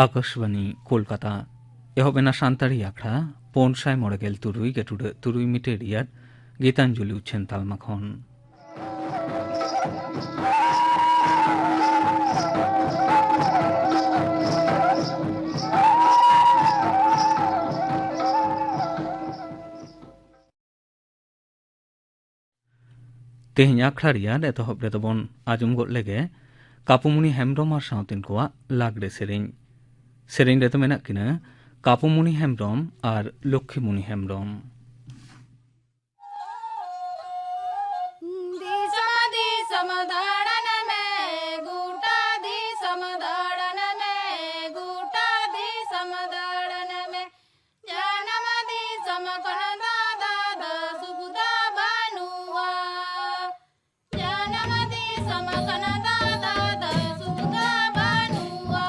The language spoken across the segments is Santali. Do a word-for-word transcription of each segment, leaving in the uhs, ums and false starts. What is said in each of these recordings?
ᱟᱠᱟᱥᱵᱟᱱᱤ ᱠᱳᱞᱠᱟᱛᱟ᱾ ᱮᱦᱚᱵ ᱮᱱᱟ ᱥᱟᱱᱛᱟᱲᱤ ᱟᱠᱷᱲᱟ ᱯᱩᱱ ᱥᱟᱭ ᱢᱚᱬᱮ ᱜᱮᱞ ᱛᱩᱨᱩᱭ ᱜᱮᱴᱩᱰᱟᱹᱜ ᱛᱩᱨᱩᱭ ᱢᱤᱴᱟᱨ ᱨᱮᱭᱟᱜ ᱜᱤᱛᱟᱧᱡᱚᱞᱤ ᱩᱪᱷᱟᱹᱱ ᱛᱟᱞᱢᱟ ᱠᱷᱚᱱ᱾ ᱛᱮᱦᱮᱧ ᱟᱠᱷᱲᱟ ᱨᱮᱭᱟᱜ ᱮᱛᱚᱦᱚᱵ ᱨᱮᱫᱚ ᱵᱚᱱ ᱟᱸᱡᱚᱢ ᱜᱚᱫ ᱞᱮᱜᱮ ᱠᱟᱯᱩᱢᱩᱱᱤ ᱦᱮᱢᱵᱽᱨᱚᱢ ᱟᱨ ᱥᱟᱶᱛᱮᱱ ᱠᱚᱣᱟᱜ ᱞᱟᱜᱽᱲᱮ ᱥᱮᱨᱮᱧ᱾ ᱥᱮᱨᱮᱧ ᱨᱮᱫᱚ ᱢᱮᱱᱟᱜ ᱠᱤᱱᱟ ᱠᱟᱯᱩᱢᱩᱱᱤ ᱦᱮᱢᱵᱽᱨᱚᱢ ᱟᱨ ᱞᱚᱠᱠᱷᱤᱢᱩᱱᱤ ᱦᱮᱢᱵᱽᱨᱚᱢ᱾ ᱫᱤᱥᱚᱢ ᱫᱤᱥᱚᱢ ᱫᱟᱬᱟᱱ ᱢᱮ, ᱜᱚᱴᱟ ᱫᱤᱥᱚᱢ ᱫᱟᱬᱟᱱ ᱢᱮ, ᱜᱚᱴᱟ ᱫᱤᱥᱚᱢ ᱫᱟᱬᱟᱱ ᱢᱮ᱾ ᱡᱟᱱᱟᱢ ᱫᱤᱥᱚᱢ ᱠᱷᱚᱱ ᱫᱚ ᱫᱟᱫᱟ ᱥᱩᱠ ᱫᱚ ᱵᱟᱹᱱᱩᱜᱼᱟ᱾ ᱡᱟᱱᱟᱢ ᱫᱤᱥᱚᱢ ᱠᱷᱚᱱ ᱫᱚ ᱫᱟᱫᱟ ᱥᱩᱠ ᱫᱚ ᱵᱟᱹᱱᱩᱜᱼᱟ᱾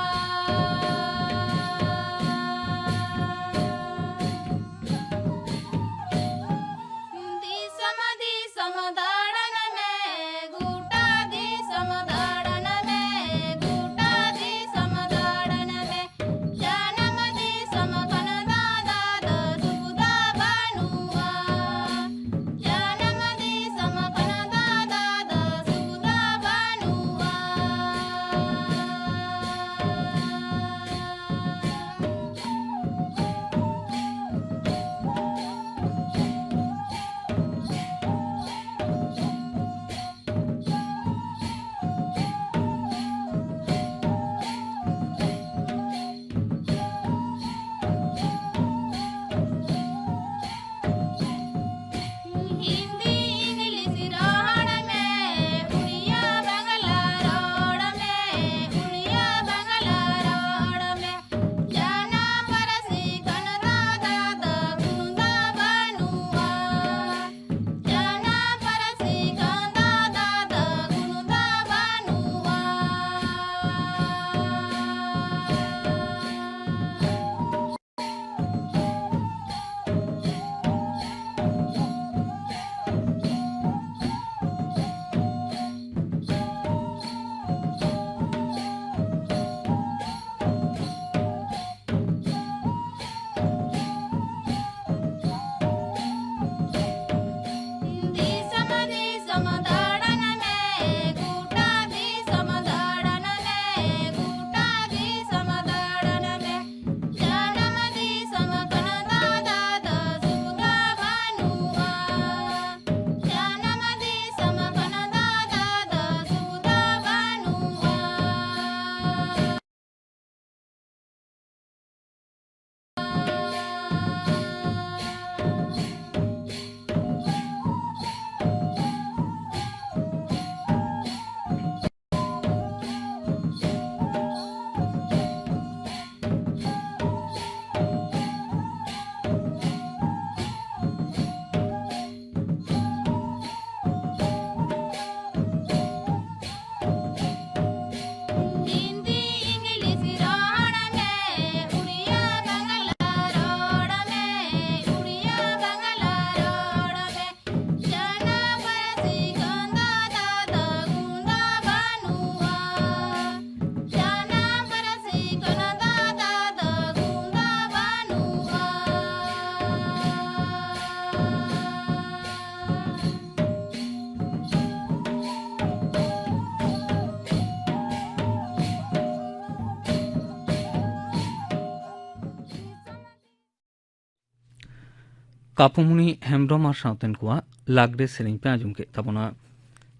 ᱠᱟᱯᱩᱢᱩᱱᱤ ᱦᱮᱢᱵᱽᱨᱚᱢ ᱟᱨ ᱥᱟᱶᱛᱮᱱ ᱠᱚᱣᱟᱜ ᱞᱟᱜᱽᱲᱮ ᱥᱮᱨᱮᱧ ᱯᱮ ᱟᱸᱡᱚᱢ ᱠᱮᱫ ᱛᱟᱵᱚᱱᱟ᱾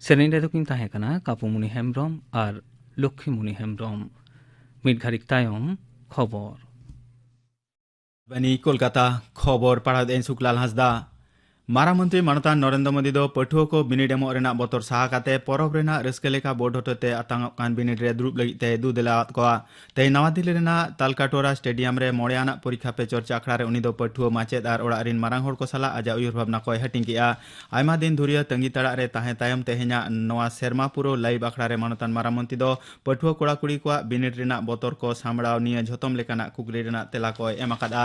ᱥᱮᱨᱮᱧ ᱨᱮᱫᱚ ᱠᱤᱱ ᱛᱟᱦᱮᱸ ᱠᱟᱱᱟ ᱠᱟᱯᱩᱢᱩᱱᱤ ᱦᱮᱢᱵᱽᱨᱚᱢ ᱟᱨ ᱞᱚᱠᱠᱷᱤᱢᱩᱱᱤ ᱦᱮᱢᱵᱽᱨᱚᱢ᱾ ᱢᱤᱫ ᱜᱷᱟᱹᱲᱤᱠ ᱛᱟᱭᱚᱢ ᱠᱷᱚᱵᱚᱨ᱾ ᱵᱟᱱᱤ ᱠᱳᱞᱠᱟᱛᱟ, ᱠᱷᱚᱵᱚᱨ ᱯᱟᱲᱦᱟᱣ ᱮᱫᱟᱹᱧ ᱥᱩᱠᱞᱟᱞ ᱦᱟᱸᱥᱫᱟ᱾ ᱢᱟᱨᱟᱝ ᱢᱚᱱᱛᱨᱤ ᱢᱟᱱᱚᱛᱟᱱ ᱱᱚᱨᱮᱱᱫᱨᱚ ᱢᱳᱫᱤ ᱫᱚ ᱯᱟᱹᱴᱷᱩᱣᱟᱹ ᱠᱚ ᱵᱤᱱᱤᱰ ᱮᱢᱚᱜ ᱨᱮᱱᱟᱜ ᱵᱚᱛᱚᱨ ᱥᱟᱦᱟ ᱠᱟᱛᱮ ᱯᱚᱨᱚᱵᱽ ᱨᱮᱱᱟᱜ ᱨᱟᱹᱥᱠᱟᱹ ᱞᱮᱠᱟ ᱵᱳᱨᱰ ᱦᱚᱛᱮᱛᱮ ᱟᱛᱟᱝᱚᱜ ᱠᱟᱱ ᱵᱤᱱᱤᱰ ᱨᱮ ᱫᱩᱲᱩᱵ ᱞᱟᱹᱜᱤᱫ ᱛᱮᱭ ᱫᱩ ᱫᱮᱞᱟ ᱟᱫ ᱠᱚᱣᱟ᱾ ᱛᱮᱦᱮᱧ ᱱᱟᱣᱟ ᱫᱤᱞᱞᱤ ᱨᱮᱱᱟᱜ ᱛᱟᱞᱠᱟᱴᱳᱨᱟ ᱥᱴᱮᱰᱤᱭᱟᱢ ᱨᱮ ᱢᱚᱬᱮ ᱟᱱᱟᱜ ᱯᱚᱨᱤᱠᱠᱷᱟ ᱯᱮ ᱪᱚᱨᱪᱟ ᱟᱠᱷᱲᱟ ᱨᱮ ᱩᱱᱤ ᱫᱚ ᱯᱟᱹᱴᱷᱩᱣᱟᱹ, ᱢᱟᱪᱮᱫ ᱟᱨ ᱚᱲᱟᱜ ᱨᱤᱱ ᱢᱟᱨᱟᱝ ᱦᱚᱲ ᱠᱚ ᱥᱟᱞᱟᱜ ᱟᱡᱟᱜ ᱩᱭᱦᱟᱹᱨ ᱵᱷᱟᱵᱽᱱᱟ ᱠᱚᱭ ᱦᱟᱹᱴᱤᱧ ᱠᱮᱫᱼᱟ᱾ ᱟᱭᱢᱟ ᱫᱤᱱ ᱫᱷᱩᱨᱤᱭᱟᱹ ᱛᱟᱺᱜᱤ ᱛᱟᱲᱟᱜ ᱨᱮ ᱛᱟᱦᱮᱸ ᱛᱟᱭᱚᱢ ᱛᱮᱦᱮᱧᱟᱜ ᱱᱚᱣᱟ ᱥᱮᱨᱢᱟ ᱯᱩᱨᱟᱹᱣ ᱞᱟᱭᱤᱵᱷ ᱟᱠᱷᱲᱟ ᱨᱮ ᱢᱟᱱᱚᱛᱟᱱ ᱢᱟᱨᱟᱝ ᱢᱚᱱᱛᱨᱤ ᱫᱚ ᱯᱟᱹᱴᱷᱩᱣᱟᱹ ᱠᱚᱲᱟ ᱠᱩᱲᱤ ᱠᱚᱣᱟᱜ ᱵᱤᱱᱤᱰ ᱨᱮᱱᱟᱜ ᱵᱚᱛᱚᱨ ᱠᱚ ᱥᱟᱢᱵᱲᱟᱣ ᱱᱤᱭᱟᱹ ᱡᱷᱚᱛᱚᱢ ᱞᱮᱠᱟᱱᱟᱜ ᱠᱩᱠᱞᱤ ᱨᱮᱱᱟᱜ ᱛᱮᱞᱟ ᱠᱚᱭ ᱮᱢ ᱟᱠᱟᱫᱼᱟ᱾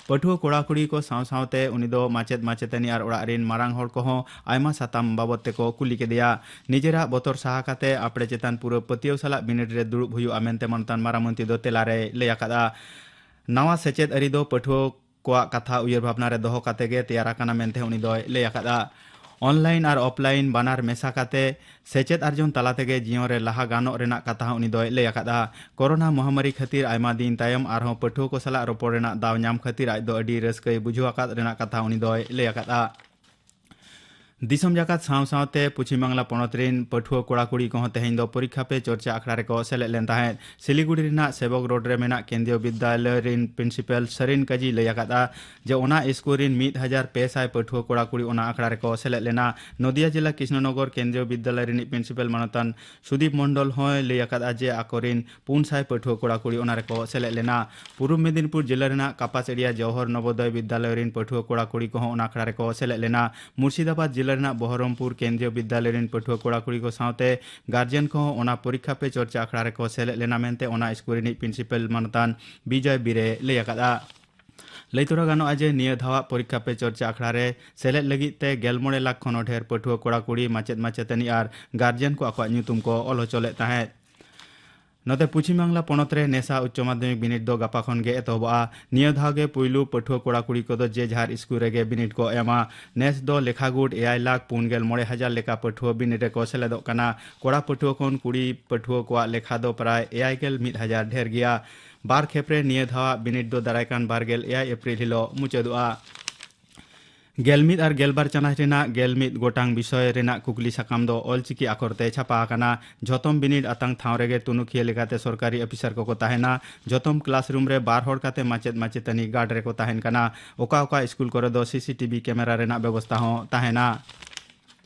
ᱯᱟᱹᱴᱷᱩᱣᱟᱹ ᱠᱚᱲᱟ ᱠᱩᱲᱤ ᱠᱚ ᱥᱟᱶ ᱥᱟᱶᱛᱮ ᱩᱱᱤ ᱫᱚ ᱢᱟᱪᱮᱫ ᱢᱟᱪᱮᱛᱟᱹᱱᱤ ᱟᱨ ᱚᱲᱟᱜ ᱨᱤᱱ ᱢᱟᱨᱟᱝ ᱦᱚᱲ ᱠᱚᱦᱚᱸ ᱟᱭᱢᱟ ᱥᱟᱛᱟᱢ ᱵᱟᱵᱚᱛ ᱛᱮᱠᱚ ᱠᱩᱞᱤ ᱠᱮᱫᱮᱭᱟ᱾ ᱱᱤᱡᱮᱨᱟᱜ ᱵᱚᱛᱚᱨ ᱥᱟᱦᱟ ᱠᱟᱛᱮ ᱟᱯᱲᱮ ᱪᱮᱛᱟᱱ ᱯᱩᱨᱟᱹ ᱯᱟᱹᱛᱭᱟᱹᱣ ᱥᱟᱞᱟᱜ ᱵᱤᱱᱤᱰ ᱨᱮ ᱫᱩᱲᱩᱵ ᱦᱩᱭᱩᱜᱼᱟ ᱢᱮᱱᱛᱮ ᱢᱟᱱᱚᱛᱟᱱ ᱢᱟᱨᱟᱝ ᱢᱚᱱᱛᱨᱤ ᱫᱚ ᱛᱮᱞᱟ ᱨᱮᱭ ᱞᱟᱹᱭ ᱟᱠᱟᱫᱼᱟ᱾ ᱱᱟᱣᱟ ᱥᱮᱪᱮᱫ ᱟᱹᱨᱤ ᱫᱚ ᱯᱟᱹᱴᱷᱩᱣᱟᱹ ᱠᱚᱣᱟᱜ ᱠᱟᱛᱷᱟ ᱩᱭᱦᱟᱹᱨ ᱵᱷᱟᱵᱽᱱᱟ ᱨᱮ ᱫᱚᱦᱚ ᱠᱟᱛᱮ ᱜᱮ ᱛᱮᱭᱟᱨ ᱟᱠᱟᱱᱟ ᱢᱮᱱᱛᱮ ᱩᱱᱤ ᱫᱚᱭ ᱞᱟᱹᱭ ᱟᱠᱟᱫᱼᱟ᱾ ᱚᱱᱞᱟᱭᱤᱱ ᱟᱨ ᱚᱯᱷᱞᱟᱭᱤᱱ ᱵᱟᱱᱟᱨ ᱢᱮᱥᱟ ᱠᱟᱛᱮ ᱥᱮᱪᱮᱫ ᱟᱨᱡᱚᱱ ᱛᱟᱞᱟ ᱛᱮᱜᱮ ᱡᱤᱭᱚᱱ ᱨᱮ ᱞᱟᱦᱟ ᱜᱟᱱᱚᱜ ᱨᱮᱱᱟᱜ ᱠᱟᱛᱷᱟ ᱦᱚᱸ ᱩᱱᱤ ᱫᱚᱭ ᱞᱟᱹᱭ ᱟᱠᱟᱫᱼᱟ᱾ ᱠᱳᱨᱳᱱᱟ ᱢᱚᱦᱟᱢᱟᱨᱤ ᱠᱷᱟᱹᱛᱤᱨ ᱟᱭᱢᱟ ᱫᱤᱱ ᱛᱟᱭᱚᱢ ᱟᱨᱦᱚᱸ ᱯᱟᱹᱴᱷᱩᱣᱟᱹ ᱠᱚ ᱥᱟᱞᱟᱜ ᱨᱚᱯᱚᱲ ᱨᱮᱱᱟᱜ ᱫᱟᱣ ᱧᱟᱢ ᱠᱷᱟᱹᱛᱤᱨ ᱟᱡ ᱫᱚ ᱟᱹᱰᱤ ᱨᱟᱹᱥᱠᱟᱹᱭ ᱵᱩᱡᱷᱟᱹᱣ ᱟᱠᱟᱫ ᱨᱮᱱᱟᱜ ᱠᱟᱛᱷᱟ ᱩᱱᱤ ᱫᱚᱭ ᱞᱟᱹᱭ ᱟᱠᱟᱫᱼᱟ᱾ ᱫᱤᱥᱚᱢ ᱡᱟᱠᱟᱛ ᱥᱟᱶ ᱥᱟᱶᱛᱮ ᱯᱚᱪᱷᱤᱢ ᱵᱟᱝᱞᱟ ᱯᱚᱱᱚᱛ ᱨᱤᱱ ᱯᱟᱹᱴᱷᱩᱣᱟᱹ ᱠᱚᱲᱟ ᱠᱩᱲᱤ ᱠᱚᱦᱚᱸ ᱛᱮᱦᱮᱧ ᱫᱚ ᱯᱚᱨᱤᱠᱠᱷᱟ ᱯᱮ ᱪᱚᱨᱪᱟ ᱟᱠᱷᱲᱟ ᱨᱮᱠᱚ ᱥᱮᱞᱮᱫ ᱞᱮᱱ ᱛᱟᱦᱮᱸᱫ᱾ ᱥᱤᱞᱤᱜᱩᱲᱤ ᱨᱮᱱᱟᱜ ᱥᱮᱵᱚᱠ ᱨᱳᱰ ᱨᱮ ᱢᱮᱱᱟᱜ ᱠᱮᱱᱫᱨᱤᱭᱚ ᱵᱤᱫᱽᱫᱟᱞᱚᱭ ᱨᱤᱱ ᱯᱨᱤᱱᱥᱤᱯᱟᱞ ᱥᱟᱨᱤᱱ ᱠᱟᱡᱤ ᱞᱟᱹᱭ ᱟᱠᱟᱫᱼᱟ ᱡᱮ ᱚᱱᱟ ᱥᱠᱩᱞ ᱨᱤᱱ ᱢᱤᱫ ᱦᱟᱡᱟᱨ ᱯᱮ ᱥᱟᱭ ᱯᱟᱹᱴᱷᱩᱣᱟᱹ ᱠᱚᱲᱟ ᱠᱩᱲᱤ ᱚᱱᱟ ᱟᱠᱷᱲᱟ ᱨᱮᱠᱚ ᱥᱮᱞᱮᱫ ᱞᱮᱱᱟ᱾ ᱱᱚᱫᱤᱭᱟ ᱡᱮᱞᱟ ᱠᱨᱤᱥᱱᱚᱱᱚᱜᱚᱨ ᱠᱮᱱᱫᱨᱤᱭᱚ ᱵᱤᱫᱽᱫᱟᱞᱚᱭ ᱨᱤᱱᱤᱡ ᱯᱨᱤᱱᱥᱤᱯᱟᱞ ᱢᱟᱱᱚᱛᱟᱱ ᱥᱩᱫᱤᱯ ᱢᱚᱱᱰᱚᱞ ᱦᱚᱸᱭ ᱞᱟᱹᱭ ᱟᱠᱟᱫᱼᱟ ᱡᱮ ᱟᱠᱚᱨᱤᱱ ᱯᱩᱱ ᱥᱟᱭ ᱯᱟᱹᱴᱷᱩᱣᱟᱹ ᱠᱚᱲᱟ ᱠᱩᱲᱤ ᱚᱱᱟ ᱨᱮᱠᱚ ᱥᱮᱞᱮᱫ ᱞᱮᱱᱟ᱾ ᱯᱩᱨᱩᱵ ᱢᱮᱫᱤᱱᱯᱩᱨ ᱡᱮᱞᱟ ᱨᱮᱱᱟᱜ ᱠᱟᱯᱟᱥᱮᱲᱤᱭᱟ ᱡᱚᱣᱦᱚᱨ ᱱᱚᱵᱳᱫᱚᱭ ᱵᱤᱫᱽᱫᱟᱞᱚᱭ ᱨᱤᱱ ᱯᱟᱹᱴᱷᱩᱣᱟᱹ ᱠᱚᱲᱟ ᱠᱩᱲᱤ ᱠᱚᱦᱚᱸ ᱚᱱᱟ ᱟᱠᱷᱲᱟ ᱨᱮᱠᱚ ᱥᱮᱞᱮᱫ ᱞᱮᱱᱟ᱾ ᱢᱩᱨᱥᱤᱫᱟᱵᱟᱫᱽ ᱡᱮᱞᱟ ᱨᱮᱱᱟᱜ ᱵᱚᱦᱚᱨᱚᱢᱯᱩᱨ ᱠᱮᱱᱫᱨᱤᱭᱚ ᱵᱤᱫᱽᱫᱟᱞᱚᱭ ᱨᱤᱱ ᱯᱟᱹᱴᱷᱩᱣᱟᱹ ᱠᱚᱲᱟ ᱠᱩᱲᱤ ᱠᱚ ᱥᱟᱶᱛᱮ ᱜᱟᱨᱡᱮᱱ ᱠᱚᱦᱚᱸ ᱚᱱᱟ ᱯᱚᱨᱤᱠᱠᱷᱟ ᱯᱮ ᱪᱚᱨᱪᱟ ᱟᱠᱷᱲᱟ ᱨᱮᱠᱚ ᱥᱮᱞᱮᱫ ᱞᱮᱱᱟ ᱢᱮᱱᱛᱮ ᱚᱱᱟ ᱥᱠᱩᱞ ᱨᱤᱱᱤᱡ ᱯᱨᱤᱱᱥᱤᱯᱟᱞ ᱢᱟᱱᱚᱛᱟᱱ ᱵᱤᱡᱚᱭ ᱵᱤᱨᱮ ᱞᱟᱹᱭ ᱟᱠᱟᱫᱼᱟ᱾ ᱞᱟᱹᱭ ᱛᱚᱨᱟ ᱜᱟᱱᱚᱜᱼᱟ ᱡᱮ ᱱᱤᱭᱟᱹ ᱫᱷᱟᱣᱟᱜ ᱯᱚᱨᱤᱠᱠᱷᱟ ᱯᱮ ᱪᱚᱨᱪᱟ ᱟᱠᱷᱲᱟ ᱨᱮ ᱥᱮᱞᱮᱫ ᱞᱟᱹᱜᱤᱫ ᱛᱮ ᱜᱮᱞ ᱢᱚᱬᱮ ᱞᱟᱠᱷ ᱠᱷᱚᱱ ᱦᱚᱸ ᱰᱷᱮᱨ ᱯᱟᱹᱴᱷᱩᱣᱟᱹ ᱠᱚᱲᱟ ᱠᱩᱲᱤ, ᱢᱟᱪᱮᱫ ᱢᱟᱪᱮᱛᱟᱹᱱᱤ ᱟᱨ ᱜᱟᱨᱡᱮᱱ ᱠᱚ ᱟᱠᱚᱣᱟᱜ ᱧᱩᱛᱩᱢ ᱠᱚ ᱚᱞ ᱦᱚᱪᱚ ᱞᱮᱫ ᱛᱟᱦᱮᱸᱫ᱾ ᱱᱚᱛᱮ ᱯᱚᱪᱷᱤᱢ ᱵᱟᱝᱞᱟ ᱯᱚᱱᱚᱛ ᱨᱮ ᱱᱮᱥᱟ ᱩᱪᱪᱚ ᱢᱟᱫᱽᱫᱷᱚᱢᱤᱠ ᱵᱤᱱᱤᱰ ᱫᱚ ᱜᱟᱯᱟ ᱠᱷᱚᱱ ᱜᱮ ᱮᱛᱚᱦᱚᱵᱚᱜᱼᱟ᱾ ᱱᱤᱭᱟᱹ ᱫᱷᱟᱣ ᱜᱮ ᱯᱩᱭᱞᱩ ᱯᱟᱹᱴᱷᱩᱣᱟᱹ ᱠᱚᱲᱟ ᱠᱩᱲᱤ ᱠᱚᱫᱚ ᱡᱮ ᱡᱟᱦᱟᱨ ᱥᱠᱩᱞ ᱨᱮᱜᱮ ᱵᱤᱱᱤᱰ ᱠᱚ ᱮᱢᱟ᱾ ᱱᱮᱥ ᱫᱚ ᱞᱮᱠᱷᱟ ᱜᱩᱴ ᱮᱭᱟᱭ ᱞᱟᱠᱷ ᱯᱩᱱ ᱜᱮᱞ ᱢᱚᱬᱮ ᱦᱟᱡᱟᱨ ᱞᱮᱠᱟ ᱯᱟᱹᱴᱷᱩᱣᱟᱹ ᱵᱤᱱᱤᱰ ᱨᱮᱠᱚ ᱥᱮᱞᱮᱫᱚᱜ ᱠᱟᱱᱟ᱾ ᱠᱚᱲᱟ ᱯᱟᱹᱴᱷᱩᱣᱟᱹ ᱠᱷᱚᱱ ᱠᱩᱲᱤ ᱯᱟᱹᱴᱷᱩᱣᱟᱹ ᱠᱚᱣᱟᱜ ᱞᱮᱠᱷᱟ ᱫᱚ ᱯᱨᱟᱭ ᱮᱭᱟᱭ ᱜᱮᱞ ᱢᱤᱫ ᱦᱟᱡᱟᱨ ᱰᱷᱮᱨ ᱜᱮᱭᱟ᱾ ᱵᱟᱨ ᱠᱷᱮᱯ ᱨᱮ ᱱᱤᱭᱟᱹ ᱫᱷᱟᱣᱟᱜ ᱵᱤᱱᱤᱰ ᱫᱚ ᱫᱟᱨᱟᱭ ᱠᱟᱱ ᱵᱟᱨ ᱜᱮᱞ ᱮᱭᱟᱭ ᱮᱯᱨᱤᱞ ᱦᱤᱞᱚᱜ ᱢᱩᱪᱟᱹᱫᱚᱜᱼᱟ᱾ ᱜᱮᱞᱢᱤᱫ ᱟᱨ ᱜᱮᱞᱵᱟᱨ ᱪᱟᱱᱟᱪ ᱨᱮᱱᱟᱜ ᱜᱮᱞᱢᱤᱫ ᱜᱚᱴᱟᱝ ᱵᱤᱥᱚᱭ ᱨᱮᱱᱟᱜ ᱠᱩᱠᱞᱤ ᱥᱟᱠᱟᱢ ᱫᱚ ᱚᱞᱪᱤᱠᱤ ᱟᱠᱷᱚᱨ ᱛᱮ ᱪᱷᱟᱯᱟ ᱟᱠᱟᱱᱟ᱾ ᱡᱷᱚᱛᱚᱢ ᱵᱤᱱᱤᱰ ᱟᱛᱟᱝ ᱴᱷᱟᱶ ᱨᱮᱜᱮ ᱛᱩᱱᱩᱠᱷᱤᱭᱟᱹ ᱞᱮᱠᱟᱛᱮ ᱥᱚᱨᱠᱟᱨᱤ ᱚᱯᱷᱤᱥᱟᱨ ᱠᱚᱠᱚ ᱛᱟᱦᱮᱱᱟ᱾ ᱡᱷᱚᱛᱚᱢ ᱠᱞᱟᱥᱨᱩᱢ ᱨᱮ ᱵᱟᱨ ᱦᱚᱲ ᱠᱟᱛᱮ ᱢᱟᱪᱮᱫ ᱢᱟᱪᱮᱛᱟᱹᱱᱤ ᱜᱟᱨᱰ ᱨᱮᱠᱚ ᱛᱟᱦᱮᱱ ᱠᱟᱱᱟ᱾ ᱚᱠᱟ ᱚᱠᱟ ᱥᱠᱩᱞ ᱠᱚᱨᱮ ᱫᱚ ᱥᱤᱥᱤᱴᱤᱵᱷᱤ ᱠᱮᱢᱮᱨᱟ ᱨᱮᱱᱟᱜ ᱵᱮᱵᱚᱥᱛᱟ ᱦᱚᱸ ᱛᱟᱦᱮᱱᱟ᱾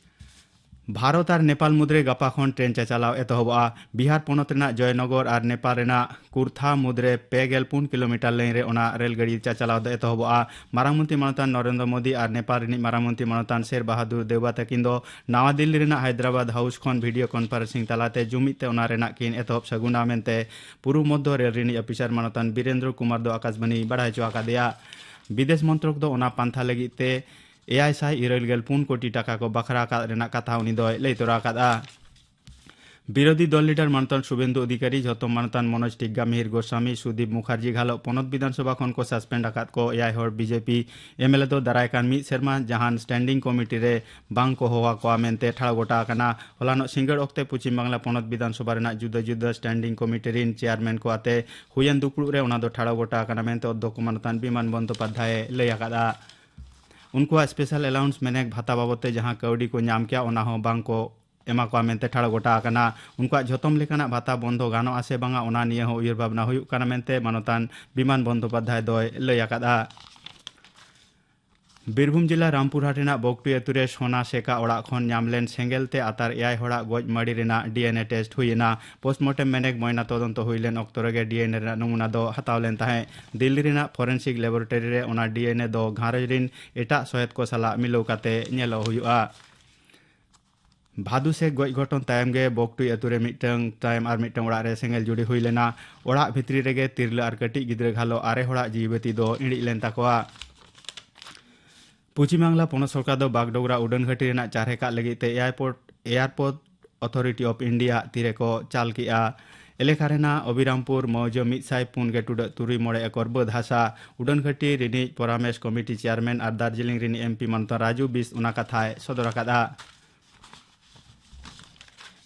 ᱵᱷᱟᱨᱚᱛ ᱟᱨ ᱱᱮᱯᱟᱞ ᱢᱩᱫᱽᱨᱮ ᱜᱟᱯᱟ ᱠᱷᱚᱱ ᱴᱨᱮᱱ ᱪᱟᱪᱟᱞᱟᱣ ᱮᱛᱚᱦᱚᱵᱚᱜᱼᱟ᱾ ᱵᱤᱦᱟᱨ ᱯᱚᱱᱚᱛ ᱨᱮᱱᱟᱜ ᱡᱚᱭᱱᱚᱜᱚᱨ ᱟᱨ ᱱᱮᱯᱟᱞ ᱨᱮᱱᱟᱜ ᱠᱩᱨᱛᱷᱟ ᱢᱩᱫᱽᱨᱮ ᱯᱮ ᱜᱮᱞ ᱯᱩᱱ ᱠᱤᱞᱳᱢᱤᱴᱟᱨ ᱞᱟᱭᱤᱱ ᱨᱮ ᱚᱱᱟ ᱨᱮᱞ ᱜᱟᱹᱰᱤ ᱪᱟᱪᱟᱞᱟᱣ ᱫᱚ ᱮᱛᱚᱦᱚᱵᱚᱜᱼᱟ᱾ ᱢᱟᱨᱟᱝ ᱢᱚᱱᱛᱨᱤ ᱢᱟᱱᱚᱛᱟᱱ ᱱᱚᱨᱮᱱᱫᱨᱚ ᱢᱳᱫᱤ ᱟᱨ ᱱᱮᱯᱟᱞ ᱨᱤᱱᱤᱡ ᱢᱟᱨᱟᱝ ᱢᱚᱱᱛᱨᱤ ᱢᱟᱱᱚᱛᱟᱱ ᱥᱮᱨ ᱵᱟᱦᱟᱫᱩᱨ ᱫᱮᱣᱵᱟ ᱛᱟᱹᱠᱤᱱ ᱫᱚ ᱱᱟᱣᱟ ᱫᱤᱞᱞᱤ ᱨᱮᱱᱟᱜ ᱦᱟᱭᱫᱨᱟᱵᱟᱫᱽ ᱦᱟᱣᱩᱥ ᱠᱷᱚᱱ ᱵᱷᱤᱰᱤᱭᱳ ᱠᱚᱱᱯᱷᱟᱨᱮᱱᱥᱤᱝ ᱛᱟᱞᱟᱛᱮ ᱡᱩᱢᱤᱫ ᱛᱮ ᱚᱱᱟ ᱨᱮᱱᱟᱜ ᱠᱤᱱ ᱮᱛᱚᱦᱚᱵ ᱥᱟᱹᱜᱩᱱᱟ ᱢᱮᱱᱛᱮ ᱯᱩᱨᱩᱵᱽ ᱢᱚᱫᱽᱫᱷᱚ ᱨᱮᱞ ᱨᱤᱱᱤᱡ ᱚᱯᱷᱤᱥᱟᱨ ᱢᱟᱱᱚᱛᱟᱱ ᱵᱤᱨᱮᱱᱫᱨᱚ ᱠᱩᱢᱟᱨ ᱫᱚ ᱟᱠᱟᱥᱵᱟᱱᱤ ᱵᱟᱲᱟᱭ ᱦᱚᱪᱚ ᱟᱠᱟᱫᱮᱭᱟ᱾ ᱵᱤᱫᱮᱥ ᱢᱚᱱᱛᱨᱚᱠ ᱫᱚ ᱚᱱᱟ ᱯᱟᱱᱛᱷᱟ ᱞᱟᱹᱜᱤᱫ ᱛᱮ ᱮᱭᱟᱭ ᱥᱟᱭ ᱤᱨᱟᱹᱞ ᱜᱮᱞ ᱯᱩᱱ ᱠᱳᱴᱤ ᱴᱟᱠᱟ ᱠᱚ ᱵᱟᱠᱷᱨᱟ ᱟᱠᱟᱫ ᱨᱮᱱᱟᱜ ᱠᱟᱛᱷᱟ ᱩᱱᱤ ᱫᱚᱭ ᱞᱟᱹᱭ ᱛᱚᱨᱟ ᱟᱠᱟᱫᱼᱟ᱾ ᱵᱤᱨᱳᱫᱷᱤ ᱫᱚᱞ ᱞᱤᱰᱟᱨ ᱢᱟᱱᱚᱛᱟᱱ ᱥᱩᱵᱮᱱᱫᱩ ᱚᱫᱷᱤᱠᱟᱨᱤ, ᱡᱷᱚᱛᱚᱢ ᱢᱟᱱᱚᱛᱟᱱ ᱢᱚᱱᱳᱡᱽ ᱴᱤᱜᱜᱟ, ᱢᱤᱦᱤᱨ ᱜᱳᱥᱟᱢᱤ, ᱥᱩᱫᱤᱯ ᱢᱩᱠᱷᱟᱨᱡᱤ ᱜᱷᱟᱞᱚᱜ ᱯᱚᱱᱚᱛ ᱵᱤᱫᱷᱟᱱᱥᱚᱵᱷᱟ ᱠᱷᱚᱱ ᱠᱚ ᱥᱟᱥᱯᱮᱱᱰ ᱟᱠᱟᱫ ᱠᱚ ᱮᱭᱟᱭ ᱦᱚᱲ ᱵᱤᱡᱮᱯᱤ ᱮᱢᱮᱞᱮ ᱫᱚ ᱫᱟᱨᱟᱭ ᱠᱟᱱ ᱢᱤᱫ ᱥᱮᱨᱢᱟ ᱡᱟᱦᱟᱱ ᱥᱴᱮᱱᱰᱤᱝ ᱠᱚᱢᱤᱴᱤ ᱨᱮ ᱵᱟᱝ ᱠᱚ ᱦᱚᱦᱚ ᱟᱠᱚᱣᱟ ᱢᱮᱱᱛᱮ ᱴᱷᱟᱲᱚ ᱜᱚᱴᱟ ᱟᱠᱟᱱᱟ᱾ ᱦᱚᱞᱟᱱᱚᱜ ᱥᱤᱸᱜᱟᱹᱲ ᱚᱠᱛᱮ ᱯᱚᱪᱷᱤᱢ ᱵᱟᱝᱞᱟ ᱯᱚᱱᱚᱛ ᱵᱤᱫᱷᱟᱱᱥᱚᱵᱷᱟ ᱨᱮᱱᱟᱜ ᱡᱩᱫᱟᱹ ᱡᱩᱫᱟᱹ ᱥᱴᱮᱱᱰᱤᱝ ᱠᱚᱢᱤᱴᱤ ᱨᱤᱱ ᱪᱮᱭᱟᱨᱢᱮᱱ ᱠᱚ ᱟᱛᱮ ᱦᱩᱭᱮᱱ ᱫᱩᱯᱲᱩᱵ ᱨᱮ ᱚᱱᱟ ᱫᱚ ᱴᱷᱟᱲᱚ ᱜᱚᱴᱟ ᱟᱠᱟᱱᱟ ᱢᱮᱱᱛᱮ ᱚᱫᱽᱫᱷᱚᱠᱚ ᱢᱟᱱᱚᱛᱟᱱ ᱵᱤᱢᱟᱱ ᱵᱚᱱᱫᱚᱯᱟᱫᱽᱫᱷᱟᱭᱮ ᱞᱟᱹᱭ ᱟᱠᱟᱫᱼᱟ᱾ ᱩᱱᱠᱩᱣᱟᱜ ᱥᱯᱮᱥᱟᱞ ᱮᱞᱟᱣᱩᱱᱥ ᱢᱮᱱᱮᱠ ᱵᱷᱟᱛᱟ ᱵᱟᱵᱚᱫ ᱛᱮ ᱡᱟᱦᱟᱸ ᱠᱟᱹᱣᱰᱤ ᱠᱚ ᱧᱟᱢ ᱠᱮᱭᱟ, ᱚᱱᱟ ᱦᱚᱸ ᱵᱟᱝ ᱠᱚ ᱮᱢᱟ ᱠᱚᱣᱟ ᱢᱮᱱᱛᱮ ᱴᱷᱟᱲᱚ ᱜᱚᱴᱟ ᱟᱠᱟᱱᱟ᱾ ᱩᱱᱠᱩᱣᱟᱜ ᱡᱷᱚᱛᱚᱢ ᱞᱮᱠᱟᱱᱟᱜ ᱵᱷᱟᱛᱟ ᱵᱚᱱᱫᱚ ᱜᱟᱱᱚᱜᱼᱟ ᱥᱮ ᱵᱟᱝᱟ, ᱚᱱᱟ ᱱᱤᱭᱟᱹ ᱦᱚᱸ ᱩᱭᱦᱟᱹᱨ ᱵᱷᱟᱵᱽᱱᱟ ᱦᱩᱭᱩᱜ ᱠᱟᱱᱟ ᱢᱮᱱᱛᱮ ᱢᱟᱱᱚᱛᱟᱱ ᱵᱤᱢᱟᱱ ᱵᱚᱱᱫᱚᱯᱟᱫᱽᱫᱷᱟᱭ ᱫᱚᱭ ᱞᱟᱹᱭ ᱟᱠᱟᱫᱼᱟ᱾ ᱵᱤᱨᱵᱷᱩᱢ ᱡᱤᱞᱟ ᱨᱟᱢᱯᱩᱨᱦᱟᱴ ᱨᱮᱱᱟᱜ ᱵᱚᱠᱴᱩᱭ ᱟᱹᱛᱩ ᱨᱮ ᱥᱳᱱᱟ ᱥᱮᱠᱟ ᱚᱲᱟᱜ ᱠᱷᱚᱱ ᱧᱟᱢ ᱞᱮᱱ ᱥᱮᱸᱜᱮᱞ ᱛᱮ ᱟᱛᱟᱨ ᱮᱭᱟᱭ ᱦᱚᱲᱟᱜ ᱜᱚᱡ ᱢᱟᱹᱲᱤ ᱨᱮᱱᱟᱜ ᱰᱤ ᱮᱱ ᱮ ᱴᱮᱥᱴ ᱦᱩᱭ ᱮᱱᱟ᱾ ᱯᱳᱥᱴᱢᱚᱨᱴᱮᱢ ᱢᱮᱱᱮᱠ ᱢᱚᱭᱱᱟ ᱛᱚᱫᱚᱱᱛᱚ ᱦᱩᱭ ᱞᱮᱱ ᱚᱠᱛᱚ ᱨᱮᱜᱮ ᱰᱤ ᱮᱱ ᱮ ᱨᱮᱱᱟᱜ ᱱᱚᱢᱩᱱᱟ ᱫᱚ ᱦᱟᱛᱟᱣ ᱞᱮᱱ ᱛᱟᱦᱮᱸᱫ᱾ ᱫᱤᱞᱞᱤ ᱨᱮᱱᱟᱜ ᱯᱷᱚᱨᱮᱱᱥᱤᱠ ᱞᱮᱵᱚᱨᱮᱴᱚᱨᱤ ᱨᱮ ᱚᱱᱟ ᱰᱤ ᱮᱱ ᱮ ᱫᱚ ᱜᱷᱟᱨᱚᱸᱡᱽ ᱨᱤᱱ ᱮᱴᱟᱜ ᱥᱚᱦᱮᱫ ᱠᱚ ᱥᱟᱞᱟᱜ ᱢᱤᱞᱟᱹᱣ ᱠᱟᱛᱮ ᱧᱮᱞᱚᱜ ᱦᱩᱭᱩᱜᱼᱟ᱾ ᱵᱷᱟᱫᱩ ᱥᱮᱠ ᱜᱚᱡ ᱜᱷᱚᱴᱚᱱ ᱛᱟᱭᱚᱢ ᱜᱮ ᱵᱚᱠᱴᱩᱭ ᱟᱹᱛᱩ ᱨᱮ ᱢᱤᱫᱴᱟᱝ ᱛᱟᱭᱚᱢ ᱟᱨ ᱢᱤᱫᱴᱟᱝ ᱚᱲᱟᱜ ᱨᱮ ᱥᱮᱸᱜᱮᱞ ᱡᱩᱲᱤ ᱦᱩᱭ ᱞᱮᱱᱟ᱾ ᱚᱲᱟᱜ ᱵᱷᱤᱛᱨᱤ ᱨᱮᱜᱮ ᱛᱤᱨᱞᱟᱹ ᱟᱨ ᱠᱟᱹᱴᱤᱡ ᱜᱤᱫᱽᱨᱟᱹ ᱜᱷᱟᱞᱚ ᱟᱨᱮ ᱦᱚᱲᱟᱜ ᱡᱤᱣᱤ ᱵᱟᱹᱛᱤ ᱫᱚ ᱤᱬᱤᱡ ᱞᱮᱱ ᱛᱟᱠᱚᱣᱟ᱾ ᱯᱚᱪᱷᱤᱢ ᱵᱟᱝᱞᱟ ᱯᱚᱱᱚᱛ ᱥᱚᱨᱠᱟᱨ ᱫᱚ ᱵᱟᱜᱰᱳᱜᱽᱨᱟ ᱩᱰᱟᱹᱱ ᱜᱷᱟᱹᱴᱤ ᱨᱮᱱᱟᱜ ᱪᱟᱨᱦᱮ ᱠᱟᱜ ᱞᱟᱹᱜᱤᱫ ᱛᱮ airport, airport authority of India ᱛᱤᱨᱮ ᱠᱚ ᱪᱟᱞ ᱠᱮᱜᱼᱟ᱾ ᱮᱞᱮᱠᱟ ᱨᱮᱱᱟᱜ ᱚᱵᱤᱨᱟᱢᱯᱩᱨ ᱢᱚᱣᱡᱟᱹ ᱢᱤᱫ ᱥᱟᱭ ᱯᱩᱱ ᱜᱮ ᱴᱩᱰᱟᱹᱜ ᱛᱩᱨᱩᱭ ᱢᱚᱬᱮ ᱮᱠᱚᱨ ᱵᱟᱹᱫᱽ ᱦᱟᱥᱟ᱾ ᱩᱰᱟᱹᱱ ᱜᱷᱟᱹᱴᱤ ᱨᱤᱱᱤᱡ ᱯᱚᱨᱟᱢᱮᱥ ᱠᱚᱢᱤᱴᱤ ᱪᱮᱭᱟᱨᱢᱮᱱ ᱟᱨ ᱫᱟᱨᱡᱤᱞᱤᱝ ᱨᱤᱱᱤᱡ ᱮᱢ ᱯᱤ ᱢᱟᱱᱚᱛᱟᱱ ᱨᱟᱡᱩ ᱵᱤᱥ ᱚᱱᱟ ᱠᱟᱛᱷᱟᱭ ᱥᱚᱫᱚᱨ ᱟᱠᱟᱫᱼᱟ᱾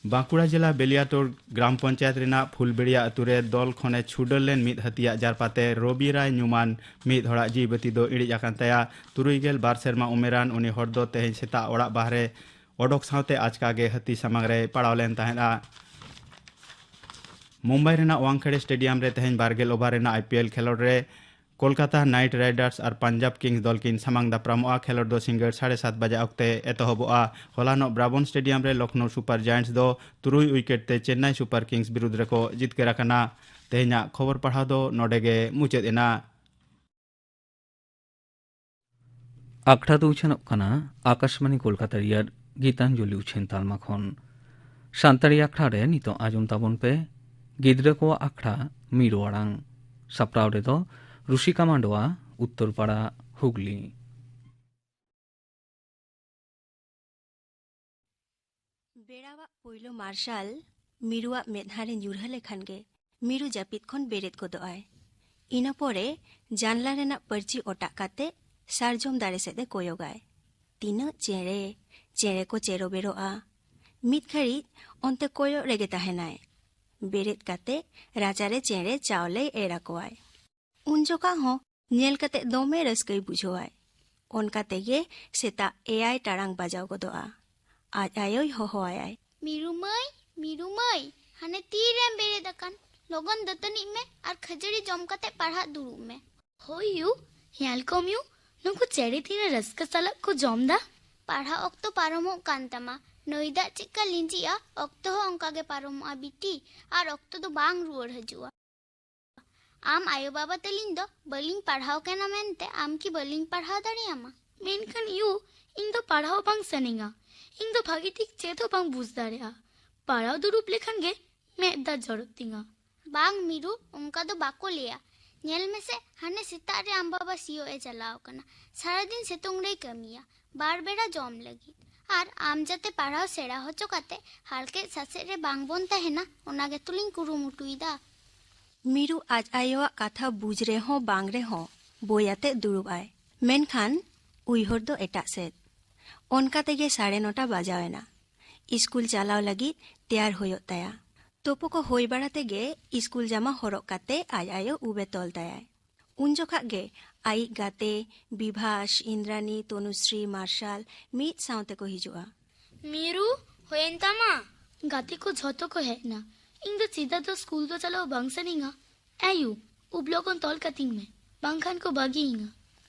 ᱵᱟᱸᱠᱩᱲᱟ ᱡᱮᱞᱟ ᱵᱮᱞᱤᱭᱟᱴᱳᱲ ᱜᱨᱟᱢ ᱯᱚᱧᱪᱟᱭᱮᱛ ᱨᱮᱱᱟᱜ ᱯᱷᱩᱞᱵᱮᱲᱤᱭᱟ ᱟᱹᱛᱩ ᱨᱮ ᱫᱚᱞ ᱠᱷᱚᱱᱮ ᱪᱷᱩᱰᱟᱹᱨ ᱞᱮᱱ ᱢᱤᱫ ᱦᱟᱹᱛᱤᱭᱟᱜ ᱡᱟᱨᱯᱟᱛᱮ ᱨᱚᱵᱤ ᱨᱟᱭ ᱧᱩᱢᱟᱱ ᱢᱤᱫ ᱦᱚᱲᱟᱜ ᱡᱤᱣᱤ ᱵᱟᱹᱛᱤ ᱫᱚ ᱤᱬᱤᱡ ᱟᱠᱟᱱ ᱛᱟᱭᱟ᱾ ᱛᱩᱨᱩᱭ ᱜᱮᱞ ᱵᱟᱨ ᱥᱮᱨᱢᱟ ᱩᱢᱮᱨᱟᱱ ᱩᱱᱤ ᱦᱚᱲ ᱫᱚ ᱛᱮᱦᱮᱧ ᱥᱮᱛᱟᱜ ᱚᱲᱟᱜ ᱵᱟᱦᱨᱮ ᱚᱰᱚᱠ ᱥᱟᱶᱛᱮ ᱟᱪᱠᱟ ᱜᱮ ᱦᱟᱹᱛᱤ ᱥᱟᱢᱟᱝ ᱨᱮᱭ ᱯᱟᱲᱟᱣ ᱞᱮᱱ ᱛᱟᱦᱮᱸᱫᱼᱟ᱾ ᱢᱩᱢᱵᱟᱭ ᱨᱮᱱᱟᱜ ᱣᱟᱝᱠᱷᱮᱲᱮ ᱥᱴᱮᱰᱤᱭᱟᱢ ᱨᱮ ᱛᱮᱦᱮᱧ ᱵᱟᱨ ᱜᱮᱞ ᱳᱵᱷᱟᱨ ᱨᱮᱱᱟᱜ ᱟᱭ ᱯᱤ ᱮᱞ ᱠᱷᱮᱞᱳᱰ ᱨᱮ ᱠᱳᱞᱠᱟᱛᱟ ᱱᱟᱭᱤᱴ ᱨᱟᱭᱰᱟᱨᱥ ᱟᱨ ᱯᱟᱧᱡᱟᱵᱽ ᱠᱤᱝᱥ ᱫᱚᱞ ᱠᱤᱱ ᱥᱟᱢᱟᱝ ᱫᱟᱯᱨᱟᱢᱚᱜᱼᱟ᱾ ᱠᱷᱮᱞᱳᱰ ᱫᱚ ᱥᱤᱸᱜᱟᱹᱲ ᱥᱟᱲᱮ ᱥᱟᱛ ᱵᱟᱡᱟ ᱚᱠᱛᱮ ᱮᱛᱚᱦᱚᱵᱚᱜᱼᱟ᱾ ᱦᱚᱞᱟᱱᱚᱜ ᱵᱨᱟᱵᱚᱱ ᱥᱴᱮᱰᱤᱭᱟᱢ ᱨᱮ ᱞᱚᱠᱷᱱᱳ ᱥᱩᱯᱟᱨ ᱡᱟᱭᱮᱱᱴᱥ ᱫᱚ ᱛᱩᱨᱩᱭ ᱩᱭᱠᱮᱴ ᱛᱮ ᱪᱮᱱᱱᱟᱭ ᱥᱩᱯᱟᱨ ᱠᱤᱝᱥ ᱵᱤᱨᱩᱫᱽ ᱨᱮᱠᱚ ᱡᱤᱛᱠᱟᱹᱨ ᱟᱠᱟᱱᱟ᱾ ᱛᱮᱦᱮᱧᱟᱜ ᱠᱷᱚᱵᱚᱨ ᱯᱟᱲᱦᱟᱣ ᱫᱚ ᱱᱚᱰᱮ ᱜᱮ ᱢᱩᱪᱟᱹᱫ ᱮᱱᱟ᱾ ᱟᱠᱷᱲᱟ ᱫᱚ ᱩᱪᱷᱟᱹᱱᱚᱜ ᱠᱟᱱᱟ ᱟᱠᱟᱥᱵᱟᱬᱤ ᱠᱳᱞᱠᱟᱛᱟ ᱨᱮᱭᱟᱜ ᱜᱤᱛᱟᱧᱡᱚᱞᱤ ᱩᱪᱷᱟᱹᱱ ᱛᱟᱞᱢᱟ ᱠᱷᱚᱱ᱾ ᱥᱟᱱᱛᱟᱲᱤ ᱟᱠᱷᱲᱟ ᱨᱮ ᱱᱤᱛᱚᱜ ᱟᱸᱡᱚᱢ ᱛᱟᱵᱚᱱ ᱯᱮ ᱜᱤᱫᱽᱨᱟᱹ ᱠᱚᱣᱟᱜ ᱟᱠᱷᱲᱟ ᱢᱤᱨᱩ ᱟᱲᱟᱝ᱾ ᱥᱟᱯᱲᱟᱣ ᱨᱮᱫᱚ ᱨᱩᱥᱤᱠᱟ ᱢᱟᱱᱰᱣᱟ, ᱩᱛᱛᱚᱨ ᱯᱟᱲᱟ, ᱦᱩᱜᱽᱞᱤ᱾ ᱵᱮᱲᱟᱣᱟᱜ ᱯᱳᱭᱞᱳ ᱢᱟᱨᱥᱟᱞ ᱢᱤᱨᱩᱣᱟᱜ ᱢᱮᱫᱦᱟ ᱨᱮ ᱧᱩᱨᱦᱟᱹ ᱞᱮᱠᱷᱟᱱ ᱜᱮ ᱢᱤᱨᱩ ᱡᱟᱹᱯᱤᱫ ᱠᱷᱚᱱ ᱵᱮᱨᱮᱫ ᱜᱚᱫᱚᱜᱼᱟᱭ᱾ ᱤᱱᱟᱹ ᱯᱚᱨᱮ ᱡᱟᱱᱞᱟ ᱨᱮᱱᱟᱜ ᱯᱟᱹᱨᱪᱤ ᱚᱴᱟᱜ ᱠᱟᱛᱮ ᱥᱟᱨᱡᱚᱢ ᱫᱟᱨᱮ ᱥᱮᱫ ᱮ ᱠᱚᱭᱚᱜᱟᱭ᱾ ᱛᱤᱱᱟᱹᱜ ᱪᱮᱬᱮ, ᱪᱮᱬᱮ ᱠᱚ ᱪᱮᱨᱚᱵᱮᱨᱚᱜᱼᱟ᱾ ᱢᱤᱫ ᱜᱷᱟᱹᱲᱤᱡ ᱚᱱᱛᱮ ᱠᱚᱭᱚᱜ ᱨᱮᱜᱮ ᱛᱟᱦᱮᱱᱟᱭ᱾ ᱵᱮᱨᱮᱫ ᱠᱟᱛᱮ ᱨᱟᱪᱟᱨᱮ ᱪᱮᱬᱮ ᱪᱟᱣᱞᱮᱭ ᱮᱨ ᱟᱠᱚᱣᱟᱭ᱾ ᱩᱱ ᱡᱚᱠᱷᱟ ᱦᱚᱸ ᱧᱮᱞ ᱠᱟᱛᱮ ᱫᱚᱢᱮ ᱨᱟᱹᱥᱠᱟᱹᱭ ᱵᱩᱡᱷᱟᱹᱣᱟᱭ᱾ ᱚᱱᱠᱟ ᱛᱮᱜᱮ ᱥᱮᱛᱟᱜ ᱮᱭᱟᱭ ᱴᱟᱲᱟᱝ ᱵᱟᱡᱟᱣ ᱜᱚᱫᱚᱜᱼᱟ᱾ ᱟᱡ ᱟᱭᱳᱭ ᱦᱚᱦᱚᱣᱟᱭᱟᱭ᱾ "ᱢᱤᱨᱩ ᱢᱟᱹᱭ, ᱢᱤᱨᱩ ᱢᱟᱹᱭ, ᱦᱟᱱᱮ ᱛᱤᱨᱮᱢ ᱵᱮᱨᱮᱫ ᱟᱠᱟᱱ? ᱞᱚᱜᱚᱱ ᱫᱟᱹᱛᱟᱹᱱᱤᱜ ᱢᱮ ᱟᱨ ᱠᱷᱟᱹᱡᱟᱹᱲᱤ ᱡᱚᱢ ᱠᱟᱛᱮ ᱯᱟᱲᱦᱟᱜ ᱫᱩᱲᱩᱵ ᱢᱮ᱾" ᱦᱳᱭ ᱭᱩ, ᱧᱮᱞ ᱠᱚᱢ ᱭᱩ, ᱱᱩᱠᱩ ᱪᱮᱬᱮ ᱛᱤᱱᱟᱹᱜ ᱨᱟᱹᱥᱠᱟᱹ ᱥᱟᱞᱟᱜ ᱠᱚ ᱡᱚᱢ ᱫᱟ᱾ ᱯᱟᱲᱦᱟᱜ ᱚᱠᱛᱚ ᱯᱟᱨᱚᱢᱚᱜ ᱠᱟᱱ ᱛᱟᱢᱟ᱾ ᱱᱟᱹᱭ ᱫᱟᱜ ᱪᱮᱫᱠᱟ ᱞᱤᱸᱡᱤᱜᱼᱟ, ᱚᱠᱛᱚ ᱦᱚᱸ ᱚᱱᱠᱟ ᱜᱮ ᱯᱟᱨᱚᱢᱚᱜᱼᱟ ᱵᱤᱴᱤ, ᱟᱨ ᱚᱠᱛᱚ ᱫᱚ ᱵᱟᱝ ᱨᱩᱣᱟᱹᱲ ᱦᱤᱡᱩᱜᱼᱟ᱾ ᱟᱢ ᱟᱭᱳ ᱵᱟᱵᱟ ᱛᱟᱹᱞᱤᱧ ᱫᱚ ᱵᱟᱹᱞᱤᱧ ᱯᱟᱲᱦᱟᱣ ᱠᱟᱱᱟ ᱢᱮᱱᱛᱮ ᱟᱢ ᱠᱤ ᱵᱟᱹᱞᱤᱧ ᱯᱟᱲᱦᱟᱣ ᱫᱟᱲᱮᱭᱟᱢᱟ? ᱢᱮᱱᱠᱷᱟᱱ ᱭᱩ, ᱤᱧ ᱫᱚ ᱯᱟᱲᱦᱟᱣ ᱵᱟᱝ ᱥᱟᱱᱟᱧᱟ᱾ ᱤᱧ ᱫᱚ ᱵᱷᱟᱜᱮ ᱴᱷᱤᱠ ᱪᱮᱫ ᱦᱚᱸ ᱵᱟᱝ ᱵᱩᱡᱽ ᱫᱟᱲᱮᱭᱟᱜᱼᱟ᱾ ᱯᱟᱲᱦᱟᱣ ᱫᱩᱲᱩᱵ ᱞᱮᱠᱷᱟᱱ ᱜᱮ ᱢᱮᱫ ᱫᱟᱜ ᱡᱚᱨᱚᱜ ᱛᱤᱧᱟ᱾ ᱵᱟᱝ ᱢᱤᱨᱩ, ᱚᱱᱠᱟ ᱫᱚ ᱵᱟᱠᱚ ᱞᱟᱹᱭᱟ᱾ ᱧᱮᱞ ᱢᱮᱥᱮ, ᱦᱟᱱᱮ ᱥᱮᱛᱟᱜ ᱨᱮ ᱟᱢ ᱵᱟᱵᱟ ᱥᱤᱭᱳᱜ ᱮ ᱪᱟᱞᱟᱣ ᱟᱠᱟᱱᱟ᱾ ᱥᱟᱨᱟᱫᱤᱱ ᱥᱤᱛᱩᱝ ᱨᱮᱭ ᱠᱟᱹᱢᱤᱭᱟ, ᱵᱟᱨ ᱵᱮᱲᱟ ᱡᱚᱢ ᱞᱟᱹᱜᱤᱫ᱾ ᱟᱨ ᱟᱢ ᱡᱟᱛᱮ ᱯᱟᱲᱦᱟᱣ ᱥᱮᱬᱟ ᱦᱚᱪᱚ ᱠᱟᱛᱮ ᱦᱟᱨᱠᱮᱛ ᱥᱟᱥᱮᱛ ᱨᱮ ᱵᱟᱝ ᱵᱚᱱ ᱛᱟᱦᱮᱱᱟ, ᱚᱱᱟ ᱜᱮᱛᱚᱞᱤᱧ ᱠᱩᱨᱩᱢᱩᱴᱩᱭᱮᱫᱟ᱾ ᱢᱤᱨᱩ ᱟᱡ ᱟᱭᱳᱣᱟᱜ ᱠᱟᱛᱷᱟ ᱵᱩᱡᱽ ᱨᱮᱦᱚᱸ ᱵᱟᱝ ᱨᱮᱦᱚᱸ ᱵᱳᱭ ᱟᱛᱮ ᱫᱩᱲᱩᱵ ᱟᱭ, ᱢᱮᱱᱠᱷᱟᱱ ᱩᱭᱦᱟᱹᱨ ᱫᱚ ᱮᱴᱟᱜ ᱥᱮᱫ᱾ ᱚᱱᱠᱟ ᱛᱮᱜᱮ ᱥᱟᱲᱮ ᱱᱚᱴᱟ ᱵᱟᱡᱟᱣ ᱮᱱᱟ᱾ ᱤᱥᱠᱩᱞ ᱪᱟᱞᱟᱣ ᱞᱟᱹᱜᱤᱫ ᱛᱮᱭᱟᱨ ᱦᱩᱭᱩᱜ ᱛᱟᱭᱟ᱾ ᱛᱳᱯᱳ ᱠᱚ ᱦᱩᱭ ᱵᱟᱲᱟ ᱛᱮᱜᱮ ᱤᱥᱠᱩᱞ ᱡᱟᱢᱟ ᱦᱚᱨᱚᱜ ᱠᱟᱛᱮ ᱟᱡ ᱟᱭᱳ ᱩᱵ ᱮ ᱛᱚᱞ ᱛᱟᱭᱟᱭ᱾ ᱩᱱ ᱡᱚᱠᱷᱟᱜ ᱜᱮ ᱟᱭᱤᱡ ᱜᱟᱛᱮ ᱵᱤᱵᱷᱟᱥ, ᱤᱱᱫᱨᱟᱱᱤ, ᱛᱚᱱᱩᱥᱨᱤ, ᱢᱟᱨᱥᱟᱞ ᱢᱤᱫ ᱥᱟᱶ ᱛᱮᱠᱚ ᱦᱤᱡᱩᱜᱼᱟ᱾ ᱢᱤᱨᱩ, ᱦᱩᱭᱮᱱ ᱛᱟᱢᱟ? ᱜᱟᱛᱮ ᱠᱚ ᱡᱷᱚᱛᱚ ᱠᱚ ᱦᱮᱡ ᱮᱱᱟ᱾ ᱤᱧ ᱫᱚ ᱪᱮᱫᱟᱜ ᱫᱚ ᱥᱠᱩᱞ ᱫᱚ ᱪᱟᱞᱟᱣ ᱵᱟᱝ ᱥᱟᱱᱟᱧᱟ᱾ ᱮᱭᱩ, ᱩᱵ ᱞᱚᱜᱚᱱ ᱛᱚᱞ ᱠᱟᱹᱛᱤᱧ ᱢᱮ, ᱵᱟᱝᱠᱷᱟᱱ ᱠᱚ ᱵᱟᱹᱜᱤᱭᱤᱧᱟ᱾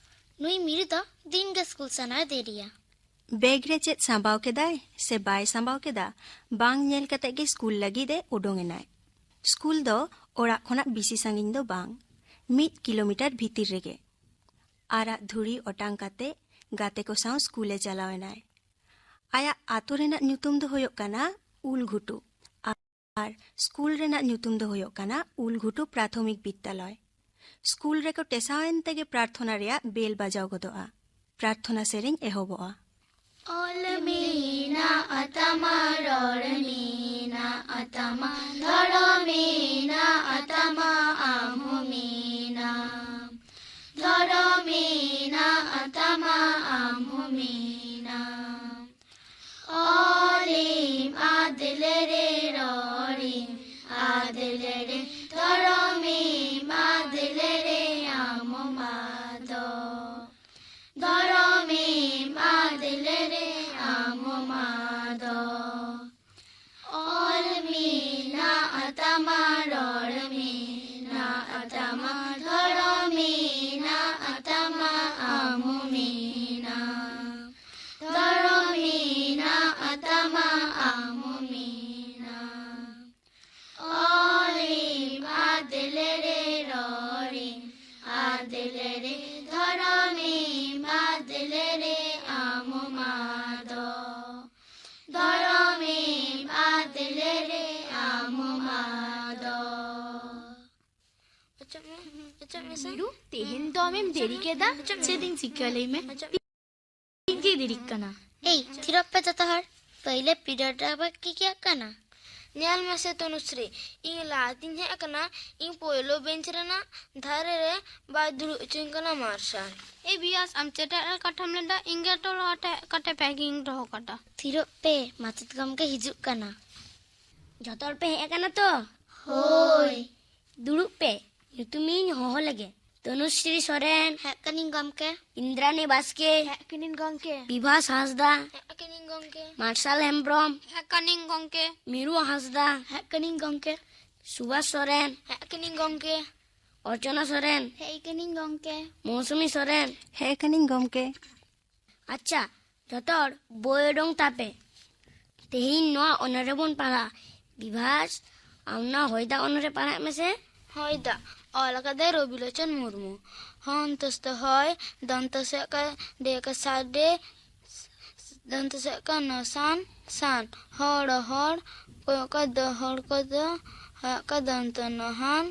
ᱱᱩᱭ ᱢᱤᱨᱩ ᱫᱚ ᱫᱤᱱ ᱜᱮ ᱥᱠᱩᱞ ᱥᱟᱱᱟᱭ ᱫᱮᱨᱤᱭᱟ᱾ ᱵᱮᱜᱽ ᱨᱮ ᱪᱮᱫ ᱥᱟᱸᱵᱟᱣ ᱠᱮᱫᱟᱭ ᱥᱮ ᱵᱟᱭ ᱥᱟᱸᱵᱟᱣ ᱠᱮᱫᱟ, ᱵᱟᱝ ᱧᱮᱞ ᱠᱟᱛᱮ ᱜᱮ ᱥᱠᱩᱞ ᱞᱟᱹᱜᱤᱫ ᱮ ᱩᱰᱩᱝ ᱮᱱᱟᱭ᱾ ᱥᱠᱩᱞ ᱫᱚ ᱚᱲᱟᱜ ᱠᱷᱚᱱᱟᱜ ᱵᱤᱥᱤ ᱥᱟᱺᱜᱤᱧ ᱫᱚ ᱵᱟᱝ, ᱢᱤᱫ ᱠᱤᱞᱳᱢᱤᱴᱟᱨ ᱵᱷᱤᱛᱤᱨ ᱨᱮᱜᱮ᱾ ᱟᱨᱟᱜ ᱫᱷᱩᱲᱤ ᱚᱴᱟᱝ ᱠᱟᱛᱮ ᱜᱟᱛᱮ ᱠᱚ ᱥᱟᱶ ᱥᱠᱩᱞ ᱮ ᱪᱟᱞᱟᱣ ᱮᱱᱟᱭ᱾ ᱟᱭᱟᱜ ᱟᱛᱳ ᱨᱮᱱᱟᱜ ᱧᱩᱛᱩᱢ ᱫᱚ ᱦᱩᱭᱩᱜ ᱠᱟᱱᱟ ᱩᱞᱜᱷᱩᱴᱩ᱾ ᱟᱨ ᱥᱠᱩᱞ ᱨᱮᱱᱟᱜ ᱧᱩᱛᱩᱢ ᱫᱚ ᱦᱩᱭᱩᱜ ᱠᱟᱱᱟ ᱩᱞᱜᱷᱩᱴᱩ ᱯᱨᱟᱛᱷᱚᱢᱤᱠ ᱵᱤᱫᱽᱫᱟᱞᱚᱭ᱾ ᱥᱠᱩᱞ ᱨᱮᱠᱚ ᱴᱮᱥᱟᱣ ᱮᱱ ᱛᱮᱜᱮ ᱯᱨᱟᱨᱛᱷᱚᱱᱟ ᱨᱮᱭᱟᱜ ᱵᱮᱞ ᱵᱟᱡᱟᱣ ᱜᱚᱫᱚᱜᱼᱟ᱾ ᱯᱨᱟᱨᱛᱷᱚᱱᱟ ᱥᱮᱨᱮᱧ ᱮᱦᱚᱵᱚᱜᱼᱟ᱾ ᱚᱞ ᱢᱮᱱᱟᱜ ᱛᱟᱢᱟ, ᱨᱚᱲ ᱢᱮᱱᱟᱜ ᱛᱟᱢᱟ, ᱫᱷᱚᱨᱚᱢ ᱢᱮᱱᱟᱜ ᱛᱟᱢᱟ, ᱟᱢ ᱦᱚᱸ ᱢᱮᱱᱟᱢ᱾ ᱫᱷᱚᱨᱚᱢ ᱢᱮᱱᱟᱜ ᱛᱟᱢᱟ, ᱟᱢ ᱦᱚᱸ ᱢᱮᱱᱟᱢ᱾ ᱚᱞᱤᱢ ᱟᱫ ᱞᱮᱨᱮ, ᱨᱚᱲᱤᱢ ᱟᱫ ᱞᱮᱨᱮ, ᱫᱷᱚᱨᱚᱢᱮᱢ ᱟᱫ ᱞᱮᱨᱮ, ᱟᱢ ᱦᱚᱸᱢ ᱟᱫᱚᱜ᱾ ᱫᱷᱚᱨᱚᱢᱮᱢ ᱟᱫ ᱞᱮᱨᱮ, ᱟᱢ ᱦᱚᱸᱢ ᱟᱫᱚᱜ᱾ ᱚᱞ ᱢᱮᱱᱟᱜ ᱛᱟᱢᱟ, ᱨᱚᱲ ᱢᱮᱱᱟᱜ ᱛᱟᱢᱟ, ᱫᱷᱚᱨᱚᱢ ᱢᱮᱱᱟᱜ ᱛᱟᱢᱟ, ᱟᱢ ᱦᱚᱸ ᱢᱮᱱᱟᱢ᱾ ᱫᱷᱚᱨᱚᱢ ᱢᱮᱱᱟᱜ ᱛᱟᱢᱟ, ᱟᱢ ᱦᱚᱸ ᱢᱮᱱᱟᱢ᱾ ᱚᱞᱤᱢ ᱟᱫ ᱞᱮᱨᱮ, ᱨᱚᱲᱤᱢ ᱟᱫ ᱞᱮᱨᱮ, ᱫᱷᱚᱨᱚᱢᱮᱢ ᱟᱫ ᱞᱮᱨᱮ, ᱟᱢ ᱦᱚᱸᱢ ᱟᱫᱚᱜ᱾ ᱫᱷᱚᱨᱚᱢᱮᱢ ᱟᱫ ᱞᱮᱨᱮ, ᱟᱢ ᱦᱚᱸᱢ ᱟᱫᱚᱜ᱾ ᱚᱪᱚᱜ ᱢᱮ, ᱚᱪᱚᱜ ᱢᱮᱥᱮ᱾ ᱢᱤᱨᱩ, ᱛᱮᱦᱮᱧ ᱫᱚ ᱟᱢᱮᱢ ᱫᱮᱨᱤ ᱠᱮᱫᱟ᱾ ᱚᱪᱚᱜ ᱢᱮ᱾ ᱪᱮᱫ ᱤᱧ ᱪᱤᱠᱟᱹ, ᱞᱟᱹᱭ ᱢᱮ? ᱚᱪᱚᱜ ᱢᱮ᱾ ᱤᱧ ᱜᱮ ᱫᱮᱨᱤᱜ ᱠᱟᱱᱟ᱾ ᱮᱭ, ᱛᱷᱤᱨᱚᱜ ᱯᱮ ᱡᱚᱛᱚ ᱦᱚᱲ᱾ ᱯᱟᱹᱭᱞᱟᱹ ᱯᱤᱨᱤᱭᱚᱰ ᱨᱮ ᱟᱵᱟᱨ ᱠᱤ ᱠᱤᱭᱟᱜ ᱠᱟᱱᱟ? ᱧᱮᱞ ᱢᱮᱥᱮ ᱛᱚᱱᱩᱥᱨᱤ, ᱤᱧ ᱞᱟᱦᱟᱛᱤᱧ ᱦᱮᱡ ᱟᱠᱟᱱᱟ, ᱤᱧ ᱯᱳᱭᱞᱳ ᱵᱮᱧᱪ ᱨᱮᱱᱟᱜ ᱫᱷᱟᱨᱮ ᱨᱮ ᱵᱟᱭ ᱫᱩᱲᱩᱵ ᱦᱚᱪᱚᱧ ᱠᱟᱱᱟ ᱢᱟᱨᱥᱟᱞ᱾ ᱮ ᱵᱤᱭᱟᱥ, ᱟᱢ ᱪᱮᱴᱟᱜ ᱨᱮ ᱠᱟᱴᱷᱟᱢ ᱞᱮᱫᱟ, ᱤᱧ ᱜᱮ ᱴᱚᱞᱚ ᱟᱴᱮ ᱠᱟᱴᱮ ᱯᱮᱠᱤᱝ ᱫᱚᱦᱚ ᱠᱟᱫᱟ᱾ ᱛᱷᱤᱨᱚᱜ ᱯᱮ, ᱢᱟᱪᱮᱫ ᱜᱚᱢᱠᱮ ᱦᱤᱡᱩᱜ ᱠᱟᱱᱟ᱾ ᱡᱚᱛᱚ ᱦᱚᱲ ᱯᱮ ᱦᱮᱡ ᱟᱠᱟᱱᱟ ᱛᱚ? ᱦᱳᱭ᱾ ᱫᱩᱲᱩᱵ ᱯᱮ, ᱧᱩᱛᱩᱢᱤᱧ ᱦᱚᱦᱚ ᱞᱮᱜᱮ᱾ ᱛᱚᱱᱩᱥᱨᱤ ᱥᱚᱨᱮᱱ᱾ ᱦᱮᱡ ᱠᱟᱹᱱᱟᱹᱧ ᱜᱚᱢᱠᱮ᱾ ᱤᱱᱫᱨᱟᱱᱤ ᱵᱟᱥᱠᱮ᱾ ᱦᱮᱡ ᱠᱟᱹᱱᱟᱹᱧ ᱜᱚᱢᱠᱮ᱾ ᱵᱤᱵᱷᱟᱥ ᱦᱟᱸᱥᱫᱟ᱾ ᱦᱮᱡ ᱠᱟᱹᱱᱟᱹᱧ ᱜᱚᱢᱠᱮ᱾ ᱢᱟᱨᱥᱟᱞ ᱦᱮᱢᱵᱨᱚᱢ᱾ ᱦᱮᱡ ᱠᱟᱹᱱᱟᱹᱧ ᱜᱚᱢᱠᱮ᱾ ᱢᱤᱨᱩ ᱦᱟᱸᱥᱫᱟ᱾ ᱦᱮᱡ ᱠᱟᱹᱱᱟᱹᱧ ᱜᱚᱢᱠᱮ᱾ ᱥᱩᱵᱷᱟᱥ ᱥᱚᱨᱮᱱ᱾ ᱦᱮᱡ ᱠᱟᱹᱱᱟᱹᱧ ᱜᱚᱢᱠᱮ᱾ ᱚᱨᱪᱚᱱᱟ ᱥᱚᱨᱮᱱ᱾ ᱦᱮᱡ ᱠᱟᱹᱱᱟᱹᱧ ᱜᱚᱢᱠᱮ᱾ ᱢᱳᱣᱥᱩᱢᱤ ᱥᱚᱨᱮᱱ᱾ ᱦᱮᱡ ᱠᱟᱹᱱᱟᱹᱧ ᱜᱚᱢᱠᱮ᱾ ᱟᱪᱪᱷᱟ, ᱡᱚᱛᱚ ᱦᱚᱲ ᱵᱳᱭ ᱚᱰᱚᱝ ᱛᱟᱯᱮ᱾ ᱛᱮᱦᱮᱧ ᱱᱚᱣᱟ ᱚᱱᱚᱬᱦᱮ ᱵᱚᱱ ᱯᱟᱲᱦᱟᱜᱼᱟ᱾ ᱵᱤᱵᱷᱟᱥ, ᱟᱢ ᱱᱚᱣᱟ ᱦᱚᱭ ᱫᱟᱜ ᱚᱱᱚᱬᱦᱮ ᱯᱟᱲᱦᱟᱜ ᱢᱮᱥᱮ᱾ ᱦᱚᱭ ᱫᱟᱜ, ᱚᱞ ᱟᱠᱟᱫᱟᱭ ᱨᱚᱵᱤᱞᱳᱪᱚᱱ ᱢᱩᱨᱢᱩ᱾ ᱦᱚ ᱚᱱᱛᱚᱥᱛᱚ ᱦᱚᱭ, ᱫᱚᱱᱛᱚ ᱥᱮ ᱠᱟ, ᱰᱮ ᱠᱟ ᱥᱟ ᱰᱮ, ᱫᱚᱱᱛᱚ ᱥᱮ ᱠᱟ ᱱᱚ ᱥᱟᱱ, ᱥᱟᱱ, ᱦᱚᱲ, ᱦᱚᱲ, ᱠᱚᱭᱚᱜ ᱠᱟ ᱫᱚ, ᱦᱚᱲ ᱠᱚ ᱫᱚ, ᱦᱚᱭᱚᱜ ᱠᱟ ᱫᱚᱱᱛᱚ ᱱᱚ ᱦᱟᱱ᱾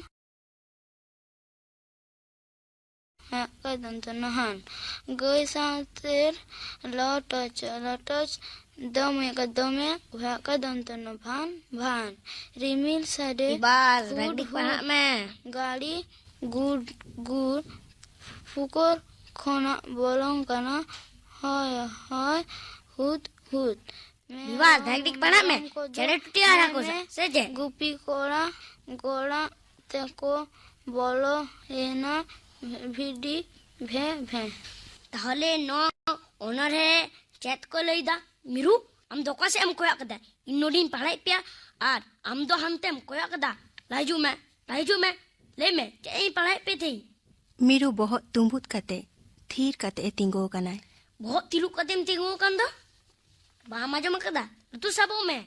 ᱦᱮᱸ, ᱚᱠᱚᱭ ᱫᱚᱱᱛᱚ ᱱᱚᱦᱟᱱ? ᱜᱟᱹᱭ ᱥᱟᱶᱛᱮ ᱞᱚᱴᱚᱪ, ᱞᱚᱴᱚᱪ, ᱫᱚᱢᱮ ᱠᱟ ᱫᱚᱢᱮ, ᱵᱷᱟᱜ ᱠᱟ ᱫᱚᱱᱛᱚ ᱱᱚ ᱵᱷᱟᱱ, ᱵᱷᱟᱱ᱾ ᱨᱤᱢᱤᱞ ᱥᱟᱰᱮ, ᱵᱟᱥ, ᱦᱩᱰ ᱵᱷᱮᱜᱽᱫᱤ ᱯᱟᱲᱦᱟᱜ ᱦᱩᱰ, ᱢᱮ᱾ ᱜᱟᱹᱲᱤ ᱜᱩᱰ ᱜᱩᱰ, ᱯᱷᱩᱠᱚᱨ ᱠᱷᱚᱱᱟᱜ ᱵᱚᱞᱚᱱ ᱠᱟᱱᱟ, ᱦᱚᱭ ᱦᱚᱭ, ᱦᱩᱫ ᱦᱩᱫ᱾ ᱵᱟᱥ, ᱢᱮᱨᱚᱢ ᱵᱷᱮᱜᱽᱫᱤ ᱯᱟᱲᱦᱟᱜ ᱢᱮ᱾ ᱢᱮᱨᱚᱢ ᱠᱚᱫᱚ ᱪᱮᱬᱮ ᱴᱩᱴᱤ ᱟᱨ ᱦᱟᱹᱠᱩ ᱥᱟᱵ, ᱢᱮᱨᱚᱢᱮ ᱥᱮ ᱪᱮᱫ? ᱜᱩᱯᱤ ᱠᱚᱲᱟ ᱜᱚᱲᱟ ᱛᱮᱠᱚ ᱵᱚᱞᱚᱭᱮᱱᱟ ᱵᱷᱤᱰᱤ ᱵᱷᱮ ᱵᱷᱮ᱾ ᱛᱟᱦᱚᱞᱮ ᱱᱚᱣᱟ ᱚᱱᱚᱬᱦᱮ ᱪᱮᱫ ᱠᱚ ᱞᱟᱹᱭᱫᱟ? ᱢᱤᱨᱩ, ᱟᱢ ᱫᱚ ᱚᱠᱟ ᱥᱮᱫ ᱮᱢ ᱠᱚᱭᱚᱜ ᱠᱟᱫᱟ? ᱤᱧ ᱱᱚᱰᱮᱧ ᱯᱟᱲᱦᱟᱣᱮᱫ ᱯᱮᱭᱟ ᱟᱨ ᱟᱢ ᱫᱚ ᱦᱟᱱᱛᱮᱢ ᱠᱚᱭᱚᱜ ᱠᱟᱫᱟ᱾ ᱞᱟᱦᱟ ᱦᱤᱡᱩᱜ ᱢᱮ, ᱞᱟᱦᱟ ᱦᱤᱡᱩᱜ ᱢᱮ, ᱞᱟᱹᱭ ᱢᱮ, ᱪᱮᱫ ᱤᱧ ᱯᱟᱲᱦᱟᱣᱮᱫ ᱯᱮ ᱛᱮᱦᱮᱧ? ᱢᱤᱨᱩ ᱵᱚᱦᱚᱜ ᱛᱩᱸᱵᱩᱫ ᱠᱟᱛᱮ ᱛᱷᱤᱨ ᱠᱟᱛᱮ ᱮ ᱛᱤᱸᱜᱩ ᱟᱠᱟᱱᱟᱭ᱾ ᱵᱚᱦᱚᱜ ᱛᱤᱨᱩᱵ ᱠᱟᱛᱮᱢ ᱛᱤᱸᱜᱩ ᱟᱠᱟᱱ ᱫᱚ? ᱵᱟᱢ ᱟᱸᱡᱚᱢ ᱟᱠᱟᱫᱟ? ᱞᱩᱛᱩᱨ ᱥᱟᱵᱚᱜ ᱢᱮ᱾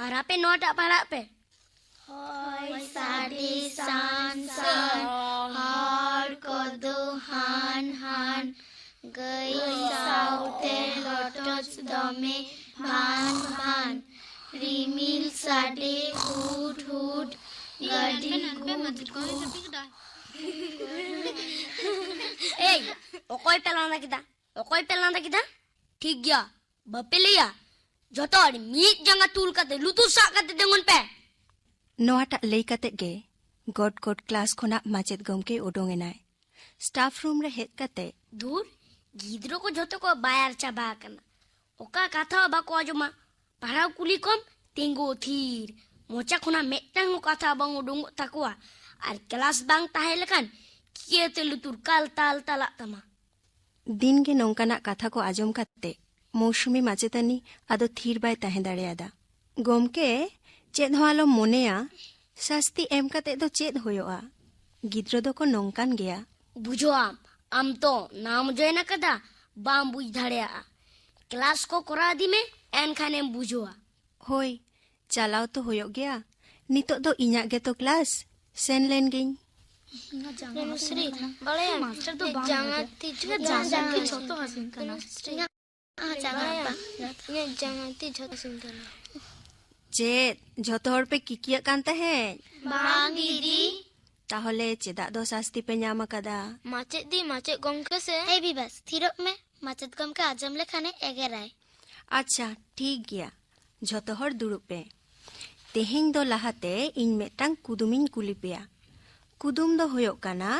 ᱟᱨ ᱟᱯᱮ ᱱᱚᱣᱟᱴᱟᱜ ᱯᱟᱲᱦᱟᱜ ᱯᱮ᱾ ᱦᱚᱭ ᱥᱟᱰᱮ ᱥᱟᱱ ᱥᱟᱱ, ᱦᱚᱲ ᱠᱚᱫᱚ ᱦᱟᱱ ᱦᱟᱱ, ᱜᱟᱹᱭ ᱥᱟᱶᱛᱮ ᱞᱚᱴᱚᱪ ᱫᱚᱢᱮ ᱵᱷᱟᱱ ᱵᱷᱟᱱ, ᱨᱤᱢᱤᱞ ᱥᱟᱰᱮ ᱦᱩᱰ ᱦᱩᱰ, ᱜᱟᱹᱰᱤ ᱜᱩᱰ ᱜᱩᱰ᱾ ᱮᱭ, ᱚᱠᱚᱭ ᱯᱮ ᱞᱟᱸᱫᱟ ᱠᱮᱫᱟ? ᱚᱠᱚᱭ ᱯᱮ ᱞᱟᱸᱫᱟ ᱠᱮᱫᱟ? ᱴᱷᱤᱠ ᱜᱮᱭᱟ, ᱵᱟᱯᱮ ᱞᱟᱹᱭᱟ? ᱡᱚᱛᱚ ᱦᱚᱲ ᱢᱤᱫ ᱡᱟᱸᱜᱟ ᱛᱩᱞ ᱠᱟᱛᱮ ᱞᱩᱛᱩᱨ ᱥᱟᱵ ᱠᱟᱛᱮ ᱛᱤᱸᱜᱩᱱ ᱯᱮ᱾ ᱱᱚᱣᱟᱴᱟᱜ ᱞᱟᱹᱭ ᱠᱟᱛᱮ ᱜᱮ ᱜᱚᱴ ᱜᱚᱴ ᱠᱞᱟᱥ ᱠᱷᱚᱱᱟᱜ ᱢᱟᱪᱮᱫ ᱜᱚᱢᱠᱮ ᱩᱰᱩᱝ ᱮᱱᱟᱭ᱾ ᱥᱴᱟᱯᱷ ᱨᱩᱢ ᱨᱮ ᱦᱮᱡ ᱠᱟᱛᱮ, ᱫᱷᱩᱨ, ᱜᱤᱫᱽᱨᱟᱹ ᱠᱚ ᱡᱷᱚᱛᱚ ᱠᱚ ᱵᱟᱭᱟᱨ ᱪᱟᱵᱟ ᱟᱠᱟᱱᱟ᱾ ᱚᱠᱟ ᱠᱟᱛᱷᱟ ᱦᱚᱸ ᱵᱟᱠᱚ ᱟᱸᱡᱚᱢᱟ᱾ ᱯᱟᱲᱦᱟᱣ ᱠᱩᱞᱤ ᱠᱚᱢ, ᱛᱤᱸᱜᱩ ᱛᱷᱤᱨ᱾ ᱢᱚᱪᱟ ᱠᱷᱚᱱᱟᱜ ᱢᱤᱫᱴᱟᱝ ᱦᱚᱸ ᱠᱟᱛᱷᱟ ᱵᱟᱝ ᱩᱰᱩᱝᱚᱜ ᱛᱟᱠᱚᱣᱟ᱾ ᱟᱨ ᱠᱞᱟᱥ ᱵᱟᱝ ᱛᱟᱦᱮᱸ ᱞᱮᱠᱷᱟᱱ ᱪᱤᱠᱟᱹᱛᱮ ᱞᱩᱛᱩᱨ ᱠᱟᱞ ᱛᱟᱞ ᱛᱟᱞᱟᱜ ᱛᱟᱢᱟ? ᱫᱤᱱ ᱜᱮ ᱱᱚᱝᱠᱟᱱᱟᱜ ᱠᱟᱛᱷᱟ ᱠᱚ ᱟᱸᱡᱚᱢ ᱠᱟᱛᱮ ᱢᱳᱣᱥᱩᱢᱤ ᱢᱟᱪᱮᱛᱟᱹᱱᱤ ᱟᱫᱚ ᱛᱷᱤᱨ ᱵᱟᱭ ᱛᱟᱦᱮᱸ ᱫᱟᱲᱮᱭᱟᱫᱟ᱾ ᱜᱚᱢᱠᱮ, ᱪᱮᱫ ᱦᱚᱸ ᱟᱞᱚᱢ ᱢᱚᱱᱮᱭᱟ, ᱥᱟᱹᱥᱛᱤ ᱮᱢ ᱠᱟᱛᱮ ᱫᱚ ᱪᱮᱫ ᱦᱩᱭᱩᱜᱼᱟ? ᱜᱤᱫᱽᱨᱟᱹ ᱫᱚᱠᱚ ᱱᱚᱝᱠᱟᱱ ᱜᱮᱭᱟ᱾ ᱵᱩᱡᱷᱟᱹᱣᱟᱢ, ᱟᱢ ᱛᱚ ᱱᱟᱣᱟᱢ ᱡᱚᱭᱮᱱ ᱟᱠᱟᱫᱟ, ᱵᱟᱢ ᱵᱩᱡᱽ ᱫᱟᱲᱮᱭᱟᱜᱼᱟ᱾ ᱠᱞᱟᱥ ᱠᱚ ᱠᱚᱨᱟᱣ ᱤᱫᱤ ᱢᱮ, ᱮᱱᱠᱷᱟᱱᱮᱢ ᱵᱩᱡᱷᱟᱹᱣᱟ᱾ ᱦᱳᱭ, ᱪᱟᱞᱟᱣ ᱛᱚ ᱦᱩᱭᱩᱜ ᱜᱮᱭᱟ᱾ ᱱᱤᱛᱚᱜ ᱫᱚ ᱤᱧᱟᱜ ᱜᱮᱛᱚ ᱠᱞᱟᱥ, ᱥᱮᱱ ᱞᱮᱱ ᱜᱤᱧ᱾ ᱛᱚᱱᱩᱥᱨᱤ, ᱵᱟᱲᱟᱭᱟᱢ? ᱢᱟᱥᱴᱟᱨ ᱫᱚ ᱵᱟᱝ ᱡᱟᱸᱜᱟ ᱵᱩᱡᱷᱟᱹᱜᱼᱟ᱾ ᱛᱤ ᱡᱷᱚᱛᱚ ᱡᱟᱸᱜᱟ ᱦᱟᱹᱥᱩᱧ ᱛᱤ ᱠᱟᱱᱟ᱾ ᱡᱷᱚᱛᱚ ᱦᱟᱹᱥᱩᱧ ᱠᱟᱱᱟ᱾ ᱛᱚᱱᱩᱥᱨᱤ, ᱤᱧᱟᱹᱜ ᱡᱟᱸᱜᱟ ᱛᱤ ᱡᱷᱚᱛᱚ ᱦᱟᱹᱥᱩᱧ ᱠᱟᱱᱟ᱾ ᱪᱮᱫ, ᱡᱷᱚᱛᱚ ᱦᱚᱲ ᱯᱮ ᱠᱤᱠᱤᱭᱟᱹᱜ ᱠᱟᱱ ᱛᱟᱦᱮᱸᱫ? ᱵᱟᱝ, ᱫᱤᱫᱤ᱾ ᱛᱟᱦᱚᱞᱮ ᱪᱮᱫᱟᱜ ᱫᱚ ᱥᱟᱥᱛᱤ ᱯᱮ ᱧᱟᱢ ᱟᱠᱟᱫᱟ? ᱢᱟᱪᱮᱫ ᱫᱤ, ᱢᱟᱪᱮᱫ ᱜᱚᱢᱠᱮ ᱥᱮ? ᱮᱭ ᱵᱤᱵᱟᱥ, ᱛᱷᱤᱨᱚᱜ ᱢᱮ᱾ ᱢᱟᱪᱮᱫ ᱜᱚᱢᱠᱮ ᱟᱸᱡᱚᱢ ᱞᱮᱠᱷᱟᱱᱮ ᱮᱜᱮᱨᱟᱭ᱾ ᱟᱪᱪᱷᱟ, ᱴᱷᱤᱠ ᱜᱮᱭᱟ᱾ ᱡᱷᱚᱛᱚ ᱦᱚᱲ ᱫᱩᱲᱩᱵ ᱯᱮ᱾ ᱛᱮᱦᱮᱧ ᱫᱚ ᱞᱟᱦᱟᱛᱮ ᱤᱧ ᱢᱤᱫᱴᱟᱝ ᱠᱩᱫᱩᱢᱤᱧ ᱠᱩᱞᱤ ᱯᱮᱭᱟ᱾ ᱠᱩᱫᱩᱢ ᱫᱚ ᱦᱩᱭᱩᱜ ᱠᱟᱱᱟ,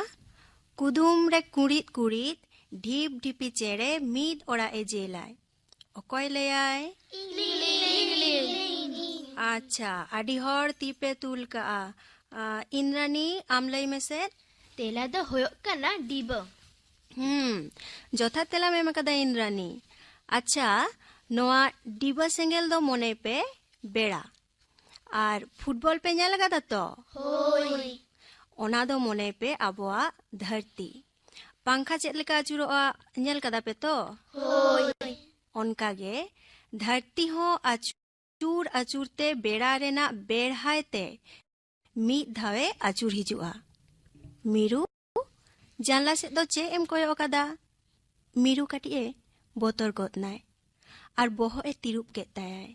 ᱠᱩᱫᱩᱢ ᱨᱮ ᱠᱩᱬᱤᱫ ᱠᱩᱬᱤᱫ ᱰᱷᱤᱯ ᱰᱷᱤᱯᱤ ᱪᱮᱬᱮ ᱢᱤᱫ ᱚᱲᱟᱜ ᱮ ᱡᱮᱞᱟᱭ᱾ ᱚᱠᱚᱭ ᱞᱟᱹᱭᱟᱭ? ᱟᱪᱪᱷᱟ, ᱟᱹᱰᱤ ᱦᱚᱲ ᱛᱤ ᱯᱮ ᱛᱩᱞ ᱠᱟᱜᱼᱟ᱾ ᱟ, ᱤᱱᱫᱨᱟᱱᱤ, ᱟᱢ ᱞᱟᱹᱭ ᱢᱮᱥᱮ᱾ ᱛᱮᱞᱟ ᱫᱚ ᱦᱩᱭᱩᱜ ᱠᱟᱱᱟ ᱰᱤᱵᱟᱹ᱾ ᱦᱩᱸ, ᱡᱚᱛᱷᱟᱛ ᱛᱮᱞᱟᱢ ᱮᱢ ᱟᱠᱟᱫᱟ ᱤᱱᱫᱨᱟᱱᱤ᱾ ᱟᱪᱪᱷᱟ, ᱱᱚᱣᱟ ᱰᱤᱵᱟᱹ ᱥᱮᱸᱜᱮᱞ ᱫᱚ ᱢᱚᱱᱮᱭ ᱯᱮ ᱵᱮᱲᱟ᱾ ᱟᱨ ᱯᱷᱩᱴᱵᱚᱞ ᱯᱮ ᱧᱮᱞ ᱟᱠᱟᱫᱟ ᱛᱚ? ᱦᱳᱭ᱾ ᱚᱱᱟ ᱫᱚ ᱢᱚᱱᱮᱭ ᱯᱮ ᱟᱵᱚᱣᱟᱜ ᱫᱷᱟᱹᱨᱛᱤ᱾ ᱯᱟᱝᱠᱷᱟ ᱪᱮᱫ ᱞᱮᱠᱟ ᱟᱹᱪᱩᱨᱚᱜᱼᱟ, ᱧᱮᱞ ᱠᱟᱫᱟ ᱯᱮ ᱛᱚ? ᱦᱳᱭ᱾ ᱚᱱᱠᱟ ᱜᱮ ᱫᱷᱟᱹᱨᱛᱤ ᱦᱚᱸ ᱟᱹᱪᱩᱨ ᱟᱹᱪᱩᱨ ᱛᱮ ᱵᱮᱲᱟ ᱨᱮᱱᱟᱜ ᱵᱮᱲᱦᱟᱭ ᱛᱮ ᱢᱤᱫ ᱫᱷᱟᱣᱮ ᱟᱹᱪᱩᱨ ᱦᱤᱡᱩᱜᱼᱟ᱾ ᱢᱤᱨᱩ, ᱡᱟᱱᱞᱟ ᱥᱮᱫ ᱫᱚ ᱪᱮᱫ ᱮᱢ ᱠᱚᱭᱚᱜ ᱟᱠᱟᱫᱟ? ᱢᱤᱨᱩ ᱠᱟᱹᱴᱤᱡ ᱮ ᱵᱚᱛᱚᱨ ᱜᱚᱫ ᱱᱟᱭ ᱟᱨ ᱵᱚᱦᱚᱜ ᱮ ᱛᱤᱨᱩᱵ ᱠᱮᱫ ᱛᱟᱭᱟᱭ᱾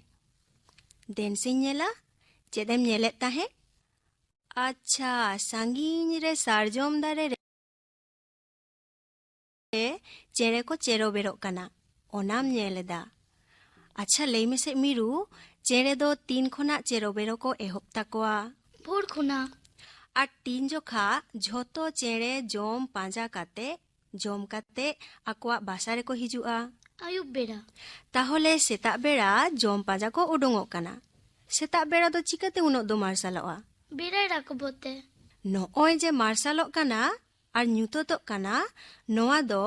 ᱫᱮᱱ ᱥᱮᱧ ᱧᱮᱞᱟ, ᱪᱮᱫ ᱮᱢ ᱧᱮᱞᱮᱫ ᱛᱟᱦᱮᱸᱫ? ᱟᱪᱪᱷᱟ, ᱥᱟᱺᱜᱤᱧ ᱨᱮ ᱥᱟᱨᱡᱚᱢ ᱫᱟᱨᱮ ᱨᱮ ᱪᱮᱬᱮ ᱠᱚ ᱪᱮᱨᱚ ᱵᱮᱨᱚᱜ ᱠᱟᱱᱟ᱾ ᱚᱱᱟᱢ ᱧᱮᱞ ᱮᱫᱟ᱾ ᱟᱪᱪᱷᱟ, ᱞᱟᱹᱭ ᱢᱮᱥᱮ ᱢᱤᱨᱩ, ᱪᱮᱬᱮ ᱫᱚ ᱛᱤᱱ ᱠᱷᱚᱱᱟᱜ ᱪᱮᱨᱚ ᱵᱮᱨᱚ ᱠᱚ ᱮᱦᱚᱵ ᱛᱟᱠᱚᱣᱟ? ᱵᱷᱳᱨ ᱠᱷᱚᱱᱟᱜ᱾ ᱟᱨ ᱛᱤᱱ ᱡᱚᱠᱷᱟ ᱡᱷᱚᱛᱚ ᱪᱮᱬᱮ ᱡᱚᱢ ᱯᱟᱸᱡᱟ ᱠᱟᱛᱮ, ᱡᱚᱢ ᱠᱟᱛᱮ ᱟᱠᱚᱣᱟᱜ ᱵᱟᱥᱟ ᱨᱮᱠᱚ ᱦᱤᱡᱩᱜᱼᱟ? ᱟᱹᱭᱩᱵ ᱵᱮᱲᱟ᱾ ᱛᱟᱦᱚᱞᱮ ᱥᱮᱛᱟᱜ ᱵᱮᱲᱟ ᱡᱚᱢ ᱯᱟᱸᱡᱟ ᱠᱚ ᱩᱰᱩᱝᱚᱜ ᱠᱟᱱᱟ᱾ ᱥᱮᱛᱟᱜ ᱵᱮᱲᱟ ᱫᱚ ᱪᱤᱠᱟᱹᱛᱮ ᱩᱱᱟᱹᱜ ᱫᱚ ᱢᱟᱨᱥᱟᱞᱚᱜᱼᱟ? ᱵᱮᱲᱟᱭ ᱨᱟᱠᱟᱵᱚᱜ ᱛᱮ᱾ ᱱᱚᱜᱼᱚᱭ ᱡᱮ ᱢᱟᱨᱥᱟᱞᱚᱜ ᱠᱟᱱᱟ ᱟᱨ ᱧᱩᱛᱟᱹᱛᱚᱜ ᱠᱟᱱᱟ, ᱱᱚᱣᱟ ᱫᱚ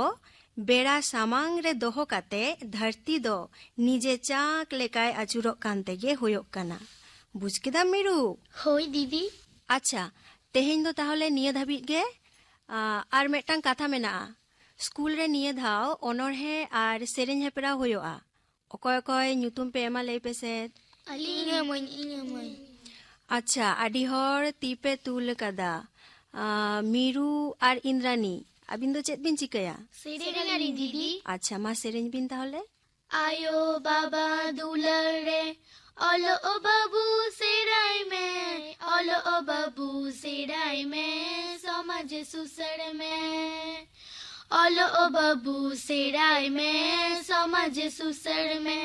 ᱵᱮᱲᱟ ᱥᱟᱢᱟᱝ ᱨᱮ ᱫᱚᱦᱚ ᱠᱟᱛᱮ ᱫᱷᱟᱹᱨᱛᱤ ᱫᱚ ᱱᱤᱡᱮ ᱪᱟᱸᱠ ᱞᱮᱠᱟᱭ ᱟᱹᱪᱩᱨᱚᱜ ᱠᱟᱱ ᱛᱮᱜᱮ ᱦᱩᱭᱩᱜ ᱠᱟᱱᱟ᱾ ᱵᱩᱡᱽ ᱠᱮᱫᱟᱢ ᱢᱤᱨᱩ? ᱦᱳᱭ ᱫᱤᱫᱤ᱾ ᱟᱪᱪᱷᱟ, ᱛᱮᱦᱮᱧ ᱫᱚ ᱛᱟᱦᱚᱞᱮ ᱱᱤᱭᱟᱹ ᱫᱷᱟᱹᱵᱤᱡ ᱜᱮ᱾ ᱟ, ᱟᱨ ᱢᱤᱫᱴᱟᱝ ᱠᱟᱛᱷᱟ ᱢᱮᱱᱟᱜᱼᱟ, ᱥᱠᱩᱞ ᱨᱮ ᱱᱤᱭᱟᱹ ᱫᱷᱟᱣ ᱚᱱᱚᱬᱦᱮ ᱟᱨ ᱥᱮᱨᱮᱧ ᱦᱮᱯᱨᱟᱣ ᱦᱩᱭᱩᱜᱼᱟ᱾ ᱚᱠᱚᱭ ᱚᱠᱚᱭ ᱧᱩᱛᱩᱢ ᱯᱮ ᱮᱢᱟ, ᱞᱟᱹᱭ ᱯᱮᱥᱮ᱾ ᱟᱹᱞᱤᱧ᱾ ᱤᱧ ᱮᱢᱟᱹᱧ, ᱤᱧ ᱮᱢᱟᱹᱧ᱾ ᱟᱪᱪᱷᱟ, ᱟᱹᱰᱤ ᱦᱚᱲ ᱛᱤ ᱯᱮ ᱛᱩᱞ ᱟᱠᱟᱫᱟ᱾ ᱟ, ᱢᱤᱨᱩ ᱟᱨ ᱤᱱᱫᱨᱟᱱᱤ, ᱟᱹᱵᱤᱱ ᱫᱚ ᱪᱮᱫ ᱵᱤᱱ ᱪᱤᱠᱟᱹᱭᱟ? ᱥᱮᱨᱮᱧ ᱟᱹᱞᱤᱧ ᱫᱤᱫᱤ᱾ ᱟᱪᱪᱷᱟ, ᱢᱟ ᱥᱮᱨᱮᱧ ᱵᱤᱱ ᱛᱟᱦᱚᱞᱮ᱾ ᱟᱭᱳ ᱵᱟᱵᱟ ᱫᱩᱞᱟᱹᱲ ᱨᱮ, ᱚᱞᱚᱜ ᱵᱟᱹᱵᱩ ᱥᱮᱬᱟᱭ ᱢᱮ, ᱚᱞᱚᱜ ᱵᱟᱹᱵᱩ ᱥᱮᱬᱟᱭ ᱢᱮ, ᱥᱚᱢᱟᱡᱽ ᱥᱩᱥᱟᱹᱨ ᱢᱮ᱾ ᱚᱞᱚᱜ ᱵᱟᱹᱵᱩ ᱥᱮᱬᱟᱭ ᱢᱮ, ᱥᱚᱢᱟᱡᱽ ᱥᱩᱥᱟᱹᱨ ᱢᱮ᱾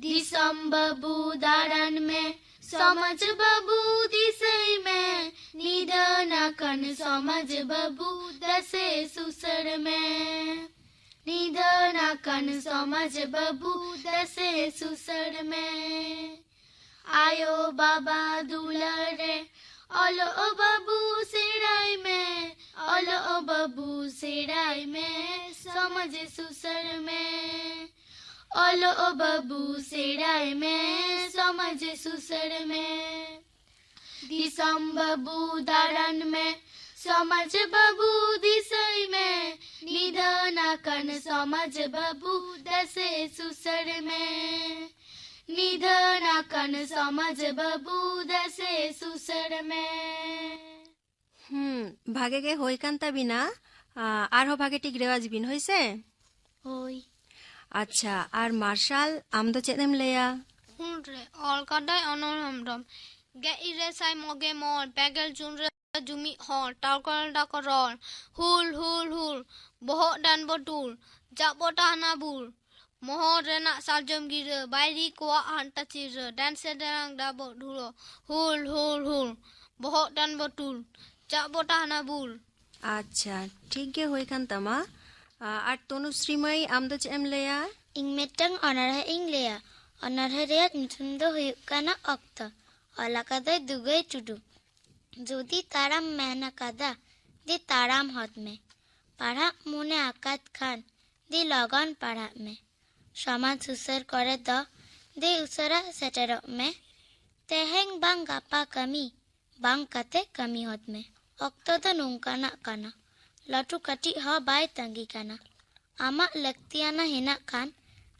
ᱫᱤᱥᱚᱢ ᱵᱟᱹᱵᱩ ᱫᱟᱬᱟᱱ ᱢᱮ, ᱥᱚᱢᱟᱡᱽ ᱵᱟᱹᱵᱩ ᱫᱤᱥᱟᱹᱭ ᱢᱮ, ᱱᱤᱫᱷᱟᱹᱱ ᱟᱠᱟᱱ ᱥᱚᱢᱟᱡᱽ ᱵᱟᱹᱵᱩ ᱫᱮᱥᱮ ᱥᱩᱥᱟᱹᱨ ᱢᱮ᱾ ᱱᱤᱫᱷᱟᱹᱱ ᱟᱠᱟᱱ ᱥᱚᱢᱟᱡᱽ ᱵᱟᱹᱵᱩ ᱫᱮᱥᱮ ᱥᱩᱥᱟᱹᱨ ᱢᱮ᱾ ᱟᱭᱳ ᱵᱟᱵᱟ ᱫᱩᱞᱟᱹᱲ ᱨᱮ, ᱚᱞᱚᱜ ᱵᱟᱹᱵᱩ ᱥᱮᱬᱟᱭ ᱢᱮ, ᱚᱞᱚᱜ ᱵᱟᱹᱵᱩ ᱥᱮᱬᱟᱭ ᱢᱮ, ᱥᱚᱢᱟᱡᱽ ᱥᱩᱥᱟᱹᱨ ᱢᱮ᱾ ᱚᱞᱚᱜ ᱵᱟᱹᱵᱩ ᱥᱮᱬᱟᱭ ᱢᱮ, ᱥᱚᱢᱟᱡᱽ ᱥᱩᱥᱟᱹᱨ ᱢᱮ᱾ ᱫᱤᱥᱚᱢ ᱵᱟᱹᱵᱩ ᱫᱟᱬᱟᱱ ᱢᱮ, ᱥᱚᱢᱟᱡᱽ ᱵᱟᱹᱵᱩ ᱫᱤᱥᱟᱹᱭ ᱢᱮ, ᱱᱤᱫᱷᱟᱹᱱ ᱟᱠᱟᱱ ᱥᱚᱢᱟᱡᱽ ᱵᱟᱹᱵᱩ ᱫᱮᱥᱮ ᱥᱩᱥᱟᱹᱨ ᱢᱮ᱾ ᱱᱤᱫᱷᱟᱹᱱ ᱟᱠᱟᱱ ᱥᱚᱢᱟᱡᱽ ᱵᱟᱹᱵᱩ ᱫᱮᱥᱮ ᱥᱩᱥᱟᱹᱨ ᱢᱮ᱾ ᱦᱩᱸ, ᱵᱷᱟᱜᱮ ᱜᱮ ᱦᱩᱭ ᱠᱟᱱ ᱛᱟᱵᱤᱱᱟ᱾ ᱟ, ᱟᱨᱦᱚᱸ ᱵᱷᱟᱜᱮ ᱴᱷᱤᱠ ᱨᱮᱣᱟᱡᱽ ᱵᱤᱱ, ᱦᱳᱭ ᱥᱮ? ᱦᱳᱭ᱾ ᱟᱪᱪᱷᱟ, ᱟᱨ ᱢᱟᱨᱥᱟᱞ, ᱟᱢ ᱫᱚ ᱪᱮᱫ ᱮᱢ ᱞᱟᱹᱭᱟ? ᱦᱩᱞ ᱨᱮ ᱚᱞ ᱠᱟᱫᱟᱭ ᱚᱱᱚᱞ ᱦᱮᱢᱵᱨᱚᱢ᱾ ᱜᱮᱞ ᱤᱨᱟᱹᱞ ᱥᱟᱭ ᱢᱚᱜᱮ ᱢᱚᱬ, ᱯᱮᱜᱮᱞ ᱡᱩᱱ ᱨᱮ ᱡᱩᱢᱤᱫ ᱦᱚᱲ, ᱴᱟᱞᱠᱚᱞ ᱰᱟᱠᱚ ᱨᱚᱲ, ᱦᱩᱞ, ᱦᱩᱞ, ᱦᱩᱞ, ᱵᱚᱦᱚᱜ ᱰᱟᱱ ᱵᱚ ᱴᱩᱞ, ᱪᱟᱜ ᱵᱚ ᱴᱟᱦᱱᱟ ᱵᱩᱞ᱾ ᱢᱚᱦᱚᱨ ᱨᱮᱱᱟᱜ ᱥᱟᱨᱡᱚᱢ ᱜᱤᱨᱟᱹ, ᱵᱟᱭᱨᱤ ᱠᱚᱣᱟᱜ ᱦᱟᱱᱴᱟ ᱪᱤᱨᱟᱹ, ᱰᱟᱱᱥᱮ ᱰᱟᱱᱟᱝ ᱰᱟᱵᱚᱜ ᱰᱷᱩᱲᱚ, ᱦᱩᱞ, ᱦᱩᱞ, ᱦᱩᱞ᱾ ᱵᱚᱦᱚᱜ ᱰᱟᱱ ᱵᱚ ᱴᱩᱞ, ᱪᱟᱜ ᱵᱚ ᱴᱟᱦᱱᱟ ᱵᱩᱞ᱾ ᱟᱪᱪᱷᱟ, ᱴᱷᱤᱠ ᱜᱮ ᱦᱩᱭ ᱠᱟᱱ ᱛᱟᱢᱟ᱾ ᱟ, ᱟᱨ ᱛᱚᱱᱩᱥᱨᱤ ᱢᱟᱹᱭ, ᱟᱢ ᱫᱚ ᱪᱮᱫ ᱮᱢ ᱞᱟᱹᱭᱟ? ᱤᱧ ᱢᱤᱫᱴᱟᱝ ᱚᱱᱚᱬᱦᱮ ᱤᱧ ᱞᱟᱹᱭᱟ᱾ ᱚᱱᱚᱬᱦᱮ ᱨᱮᱭᱟᱜ ᱧᱩᱛᱩᱢ ᱫᱚ ᱦᱩᱭᱩᱜ ᱠᱟᱱᱟ ᱚᱠᱛᱚ᱾ ᱚᱞ ᱟᱠᱟᱫᱟᱭ ᱫᱩᱜᱟᱹᱭ ᱴᱩᱰᱩ᱾ ᱡᱩᱫᱤ ᱛᱟᱲᱟᱢ ᱢᱮᱱ ᱟᱠᱟᱫᱟ, ᱫᱮ ᱛᱟᱲᱟᱢ ᱦᱚᱫ ᱢᱮ᱾ ᱯᱟᱲᱦᱟᱜ ᱢᱚᱱᱮ ᱟᱠᱟᱫ ᱠᱷᱟᱱ, ᱫᱮ ᱞᱚᱜᱚᱱ ᱯᱟᱲᱦᱟᱜ ᱢᱮ᱾ ᱥᱚᱢᱟᱡᱽ ᱥᱩᱥᱟᱹᱨ ᱠᱚᱨᱮ ᱫᱚ, ᱫᱮ ᱩᱥᱟᱹᱨᱟ ᱥᱮᱴᱮᱨᱚᱜ ᱢᱮ᱾ ᱛᱮᱦᱮᱧ ᱵᱟᱝ ᱜᱟᱯᱟ ᱠᱟᱹᱢᱤ, ᱵᱟᱝ ᱠᱟᱛᱮ ᱠᱟᱹᱢᱤ ᱦᱚᱫ ᱢᱮ᱾ ᱚᱠᱛᱚ ᱫᱚ ᱱᱚᱝᱠᱟᱱᱟᱜ ᱠᱟᱱᱟ, ᱞᱟᱹᱴᱩ ᱠᱟᱹᱴᱤᱡ ᱦᱚᱸ ᱵᱟᱭ ᱛᱟᱺᱜᱤ ᱠᱟᱱᱟ᱾ ᱟᱢᱟᱜ ᱞᱟᱹᱠᱛᱤᱭᱟᱱᱟ ᱦᱮᱱᱟᱜ ᱠᱷᱟᱱ,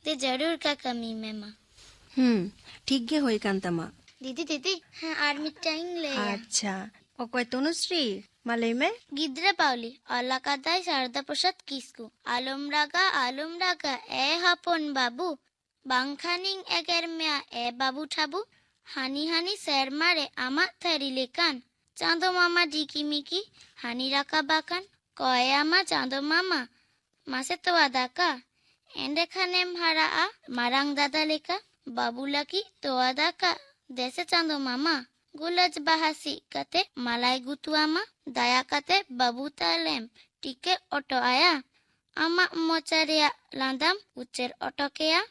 ᱫᱮ ᱡᱟᱹᱨᱩᱲ ᱜᱮ ᱠᱟᱹᱢᱤ ᱢᱮ ᱢᱟ᱾ ᱦᱩᱸ, ᱴᱷᱤᱠ ᱜᱮ ᱦᱩᱭ ᱠᱟᱱ ᱛᱟᱢᱟ᱾ ᱫᱤᱫᱤ, ᱫᱤᱫᱤ, ᱦᱮᱸ, ᱟᱨ ᱢᱤᱫᱴᱟᱝ ᱤᱧ ᱞᱟᱹᱭᱟ᱾ ᱟᱪᱪᱷᱟ, ᱚᱠᱚᱭ ᱛᱚᱱᱩᱥᱨᱤ? ᱢᱟ ᱞᱟᱹᱭ ᱢᱮ᱾ ᱜᱤᱫᱽᱨᱟᱹ ᱯᱟᱣᱞᱤ, ᱚᱞ ᱟᱠᱟᱫᱟᱭ ᱥᱟᱨᱫᱟ ᱯᱨᱚᱥᱟᱫᱽ ᱠᱤᱥᱠᱩ᱾ ᱟᱞᱚᱢ ᱨᱟᱜᱟ, ᱟᱞᱚᱢ ᱨᱟᱜᱟ, ᱮ ᱦᱚᱯᱚᱱ ᱵᱟᱹᱵᱩ, ᱵᱟᱝᱠᱷᱟᱱᱤᱧ ᱮᱜᱮᱨ ᱢᱮᱭᱟ, ᱮ ᱵᱟᱹᱵᱩ ᱴᱷᱟᱵᱩ᱾ ᱦᱟᱹᱱᱤ ᱦᱟᱹᱱᱤ ᱥᱮᱨᱢᱟ ᱨᱮ ᱟᱢᱟᱜ ᱛᱷᱟᱹᱨᱤ ᱞᱮᱠᱟᱱ ᱪᱟᱸᱫᱚ ᱢᱟᱢᱟ ᱰᱤᱠᱤ ᱢᱤᱠᱤ ᱦᱟᱹᱱᱤ ᱨᱟᱠᱟᱵ ᱟᱠᱟᱱ᱾ ᱠᱚᱭᱟᱢᱟ ᱪᱟᱸᱫᱚ ᱢᱟᱢᱟ, ᱢᱟᱥᱮ ᱛᱚᱣᱟ ᱫᱟᱠᱟ, ᱮᱸᱰᱮᱠᱷᱟᱱᱮᱢ ᱦᱟᱨᱟᱜᱼᱟ ᱢᱟᱨᱟᱝ ᱫᱟᱫᱟ ᱞᱮᱠᱟ᱾ ᱵᱟᱹᱵᱩ ᱞᱟᱹᱜᱤᱫ ᱛᱚᱣᱟ ᱫᱟᱠᱟ, ᱫᱮᱥᱮ ᱪᱟᱸᱫᱚ ᱢᱟᱢᱟ᱾ ᱜᱩᱞᱟᱹᱡ ᱵᱟᱦᱟ ᱥᱤᱫ ᱠᱟᱛᱮ ᱢᱟᱞᱟᱭ ᱜᱩᱛᱩ ᱟᱢᱟ᱾ ᱫᱟᱭᱟ ᱠᱟᱛᱮ ᱵᱟᱹᱵᱩ ᱛᱟᱞᱮᱢ ᱴᱤᱠᱟᱹ ᱚᱴᱚ ᱟᱭᱟ᱾ ᱟᱢᱟᱜ ᱢᱚᱪᱟ ᱨᱮᱭᱟᱜ ᱞᱟᱸᱫᱟᱢ ᱩᱪᱟᱹᱲ ᱚᱴᱚ ᱠᱮᱭᱟ᱾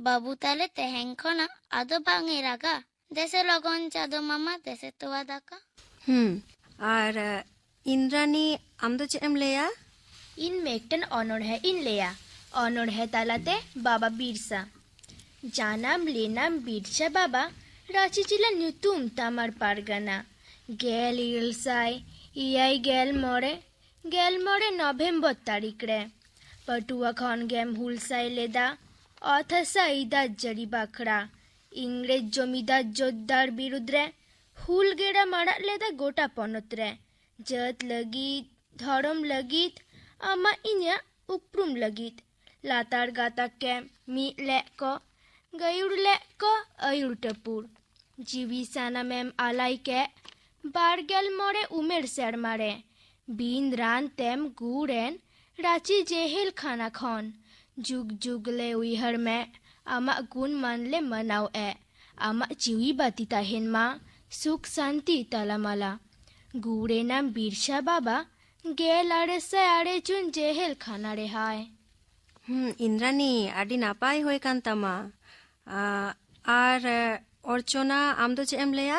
ᱵᱟᱹᱵᱩ ᱛᱟᱞᱮ ᱛᱮᱦᱮᱧ ᱠᱷᱚᱱᱟᱜ ᱟᱫᱚ ᱵᱟᱝ ᱮ ᱨᱟᱜᱟ᱾ ᱫᱮᱥᱮ ᱞᱚᱜᱚᱱ ᱪᱟᱸᱫᱚ ᱢᱟᱢᱟ, ᱫᱮᱥᱮ ᱛᱚᱣᱟ ᱫᱟᱠᱟ᱾ ᱦᱩᱸ, ᱟᱨ, ᱟ, ᱤᱱᱫᱨᱟᱱᱤ, ᱟᱢ ᱫᱚ ᱪᱮᱫ ᱮᱢ ᱞᱟᱹᱭᱟ? ᱤᱧ ᱢᱤᱫᱴᱮᱱ ᱚᱱᱚᱬᱦᱮ ᱤᱧ ᱞᱟᱹᱭᱟ᱾ ᱚᱱᱚᱬᱦᱮ ᱛᱟᱞᱟᱛᱮ ᱵᱟᱵᱟ ᱵᱤᱨᱥᱟ᱾ ᱡᱟᱱᱟᱢ ᱞᱮᱱᱟᱢ ᱵᱤᱨᱥᱟ ᱵᱟᱵᱟ, ᱨᱟᱸᱪᱤ ᱡᱮᱞᱟ ᱧᱩᱛᱩᱢ ᱛᱟᱢᱟᱨ ᱯᱟᱨᱜᱟᱱᱟ᱾ ᱜᱮᱞ ᱤᱨᱟᱹᱞ ᱥᱟᱭ ᱮᱭᱟᱭ ᱜᱮᱞ ᱢᱚᱬᱮ, ᱜᱮᱞ ᱢᱚᱬᱮ ᱱᱚᱵᱷᱮᱢᱵᱚᱨ ᱛᱟᱹᱨᱤᱠᱷ ᱨᱮ᱾ ᱯᱟᱹᱴᱷᱩᱣᱟᱹ ᱠᱷᱚᱱ ᱜᱮᱢ ᱦᱩᱞᱥᱟᱹᱭ ᱞᱮᱫᱟ᱾ ᱚᱛ ᱦᱟᱥᱟ ᱟᱹᱭᱫᱟᱨ ᱡᱟᱹᱨᱤ ᱵᱟᱠᱷᱨᱟ ᱤᱝᱨᱮᱡᱽ ᱡᱚᱢᱤᱫᱟᱨ ᱡᱳᱛᱫᱟᱨ ᱵᱤᱨᱩᱫᱽ ᱨᱮ ᱦᱩᱞ ᱜᱮᱨᱟᱢ ᱟᱲᱟᱜ ᱞᱮᱫᱟ ᱜᱚᱴᱟ ᱯᱚᱱᱚᱛ ᱨᱮ᱾ ᱡᱟᱹᱛ ᱞᱟᱹᱜᱤᱫ, ᱫᱷᱚᱨᱚᱢ ᱞᱟᱹᱜᱤᱫ, ᱟᱢᱟᱜ ᱤᱧᱟᱹᱜ ᱩᱯᱨᱩᱢ ᱞᱟᱹᱜᱤᱫ᱾ ᱞᱟᱛᱟᱨ ᱜᱟᱛᱟᱠ ᱮᱢ ᱢᱤᱫ ᱞᱮᱫ ᱠᱚ, ᱜᱟᱹᱭᱩᱲ ᱞᱮᱫ ᱠᱚ ᱟᱹᱭᱩᱨ ᱴᱟᱹᱯᱩᱲ᱾ ᱡᱤᱣᱤ ᱥᱟᱱᱟᱢᱮᱢ ᱟᱞᱟᱭ ᱠᱮᱫ, ᱵᱟᱨ ᱜᱮᱞ ᱢᱚᱬᱮ ᱩᱢᱮᱨ ᱥᱮᱨᱢᱟ ᱨᱮ᱾ ᱵᱤᱱ ᱨᱟᱱ ᱛᱮᱢ ᱜᱩᱲ ᱮᱱ, ᱨᱟᱸᱪᱤ ᱡᱮᱦᱮᱞ ᱠᱷᱟᱱᱟ ᱠᱷᱚᱱ᱾ ᱡᱩᱜᱽ ᱡᱩᱜᱽ ᱞᱮ ᱩᱭᱦᱟᱹᱨ ᱢᱮ, ᱟᱢᱟᱜ ᱜᱩᱱ ᱢᱟᱱ ᱞᱮ ᱢᱟᱱᱟᱣ ᱮ᱾ ᱟᱢᱟᱜ ᱡᱤᱣᱤ ᱵᱟᱹᱛᱤ ᱛᱟᱦᱮᱱ ᱢᱟ, ᱥᱩᱠ ᱥᱟᱱᱛᱤ ᱛᱟᱞᱟᱢᱟᱞᱟ᱾ ᱜᱩᱨᱮᱱᱟᱢ ᱵᱤᱨᱥᱟ ᱵᱟᱵᱟ, ᱜᱮᱞ ᱟᱨᱮ ᱥᱟᱭ ᱟᱨᱮ ᱡᱩᱱ ᱡᱮᱦᱮᱞ ᱠᱷᱟᱱᱟ ᱨᱮᱦᱟᱭ᱾ ᱦᱩᱸ, ᱤᱱᱫᱨᱟᱱᱤ, ᱟᱹᱰᱤ ᱱᱟᱯᱟᱭ ᱦᱩᱭ ᱠᱟᱱ ᱛᱟᱢᱟ᱾ ᱟ, ᱟᱨ, ᱮ, ᱚᱨᱪᱚᱱᱟ, ᱟᱢ ᱫᱚ ᱪᱮᱫ ᱮᱢ ᱞᱟᱹᱭᱟ?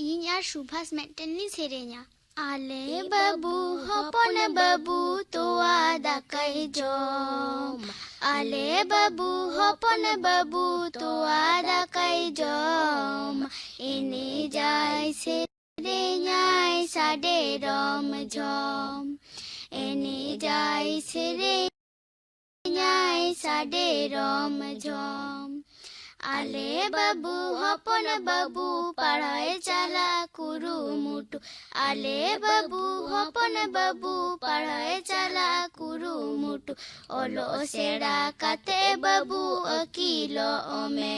ᱤᱧ ᱟᱨ ᱥᱩᱵᱷᱟᱥ ᱢᱤᱫᱴᱮᱱ ᱞᱤᱧ ᱥᱮᱨᱮᱧᱟ᱾ ᱟᱞᱮ ᱵᱟᱹᱵᱩ ᱦᱚᱯᱚᱱ ᱵᱟᱹᱵᱩ ᱛᱚᱣᱟ ᱫᱟᱠᱟᱭ ᱡᱚᱢ᱾ ᱟᱞᱮ ᱵᱟᱹᱵᱩ ᱦᱚᱯᱚᱱ ᱵᱟᱹᱵᱩ ᱛᱚᱣᱟ ᱫᱟᱠᱟᱭ ᱡᱚᱢ᱾ ᱮᱱᱮᱡᱟᱭ ᱥᱮᱨᱮᱧᱟᱭ ᱥᱟᱰᱮ ᱨᱚᱢ ᱡᱷᱚᱢ᱾ ᱮᱱᱮᱡᱟᱭ ᱥᱮᱨᱮᱧ ᱧᱟᱭ ᱥᱟᱰᱮ ᱨᱚᱢ ᱡᱷᱚᱢ᱾ ᱟᱞᱮ ᱵᱟᱹᱵᱩ ᱦᱚᱯᱚᱱ ᱵᱟᱹᱵᱩ ᱯᱟᱲᱦᱟᱣᱮ ᱪᱟᱞᱟᱜ ᱠᱩᱨᱩᱢᱩᱴᱩ᱾ ᱟᱞᱮ ᱵᱟᱹᱵᱩ ᱦᱚᱯᱚᱱ ᱵᱟᱹᱵᱩ ᱯᱟᱲᱦᱟᱣᱮ ᱪᱟᱞᱟᱜ ᱠᱩᱨᱩᱢᱩᱴᱩ᱾ ᱚᱞᱚᱜ ᱥᱮᱬᱟ ᱠᱟᱛᱮ ᱵᱟᱹᱵᱩ ᱟᱹᱠᱤᱞᱚᱜ ᱢᱮ᱾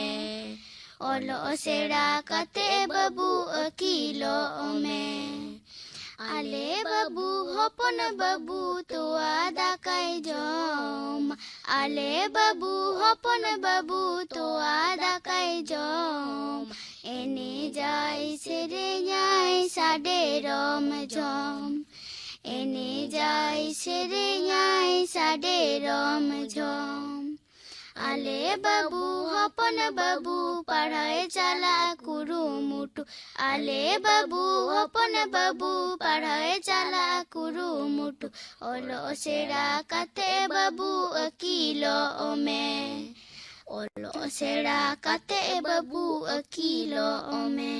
ᱚᱞᱚᱜ ᱥᱮᱬᱟ ᱠᱟᱛᱮ ᱵᱟᱹᱵᱩ ᱟᱹᱠᱤᱞᱚᱜ ᱢᱮ᱾ ᱟᱞᱮ ᱵᱟᱹᱵᱩ ᱦᱚᱯᱚᱱ ᱵᱟᱹᱵᱩ ᱛᱚᱣᱟ ᱫᱟᱠᱟᱭ ᱡᱚᱢ᱾ ᱟᱞᱮ ᱵᱟᱹᱵᱩ ᱦᱚᱯᱚᱱ ᱵᱟᱹᱵᱩ ᱛᱚᱣᱟ ᱫᱟᱠᱟᱭ ᱡᱚᱢ᱾ ᱮᱱᱮᱡᱟᱭ ᱥᱮᱨᱮᱧᱟᱭ ᱥᱟᱰᱮ ᱨᱚᱢ ᱡᱷᱚᱢ᱾ ᱮᱱᱮᱡᱟᱭ ᱥᱮᱨᱮᱧᱟᱭ ᱥᱟᱰᱮ ᱨᱚᱢ ᱡᱷᱚᱢ᱾ ᱟᱞᱮ ᱵᱟᱹᱵᱩ ᱦᱚᱯᱚᱱ ᱵᱟᱹᱵᱩ ᱯᱟᱲᱦᱟᱣᱮ ᱪᱟᱞᱟᱜ ᱠᱩᱨᱩᱢᱩᱴᱩ᱾ ᱟᱞᱮ ᱵᱟᱹᱵᱩ ᱦᱚᱯᱚᱱ ᱵᱟᱹᱵᱩ ᱯᱟᱲᱦᱟᱣᱮ ᱪᱟᱞᱟᱜ ᱠᱩᱨᱩᱢᱩᱴᱩ᱾ ᱚᱞᱚᱜ ᱥᱮᱬᱟ ᱠᱟᱛᱮ ᱵᱟᱹᱵᱩ ᱟᱹᱠᱤᱞᱚᱜ ᱢᱮ᱾ ᱚᱞᱚᱜ ᱥᱮᱬᱟ ᱠᱟᱛᱮ ᱵᱟᱹᱵᱩ ᱟᱹᱠᱤᱞᱚᱜ ᱢᱮ᱾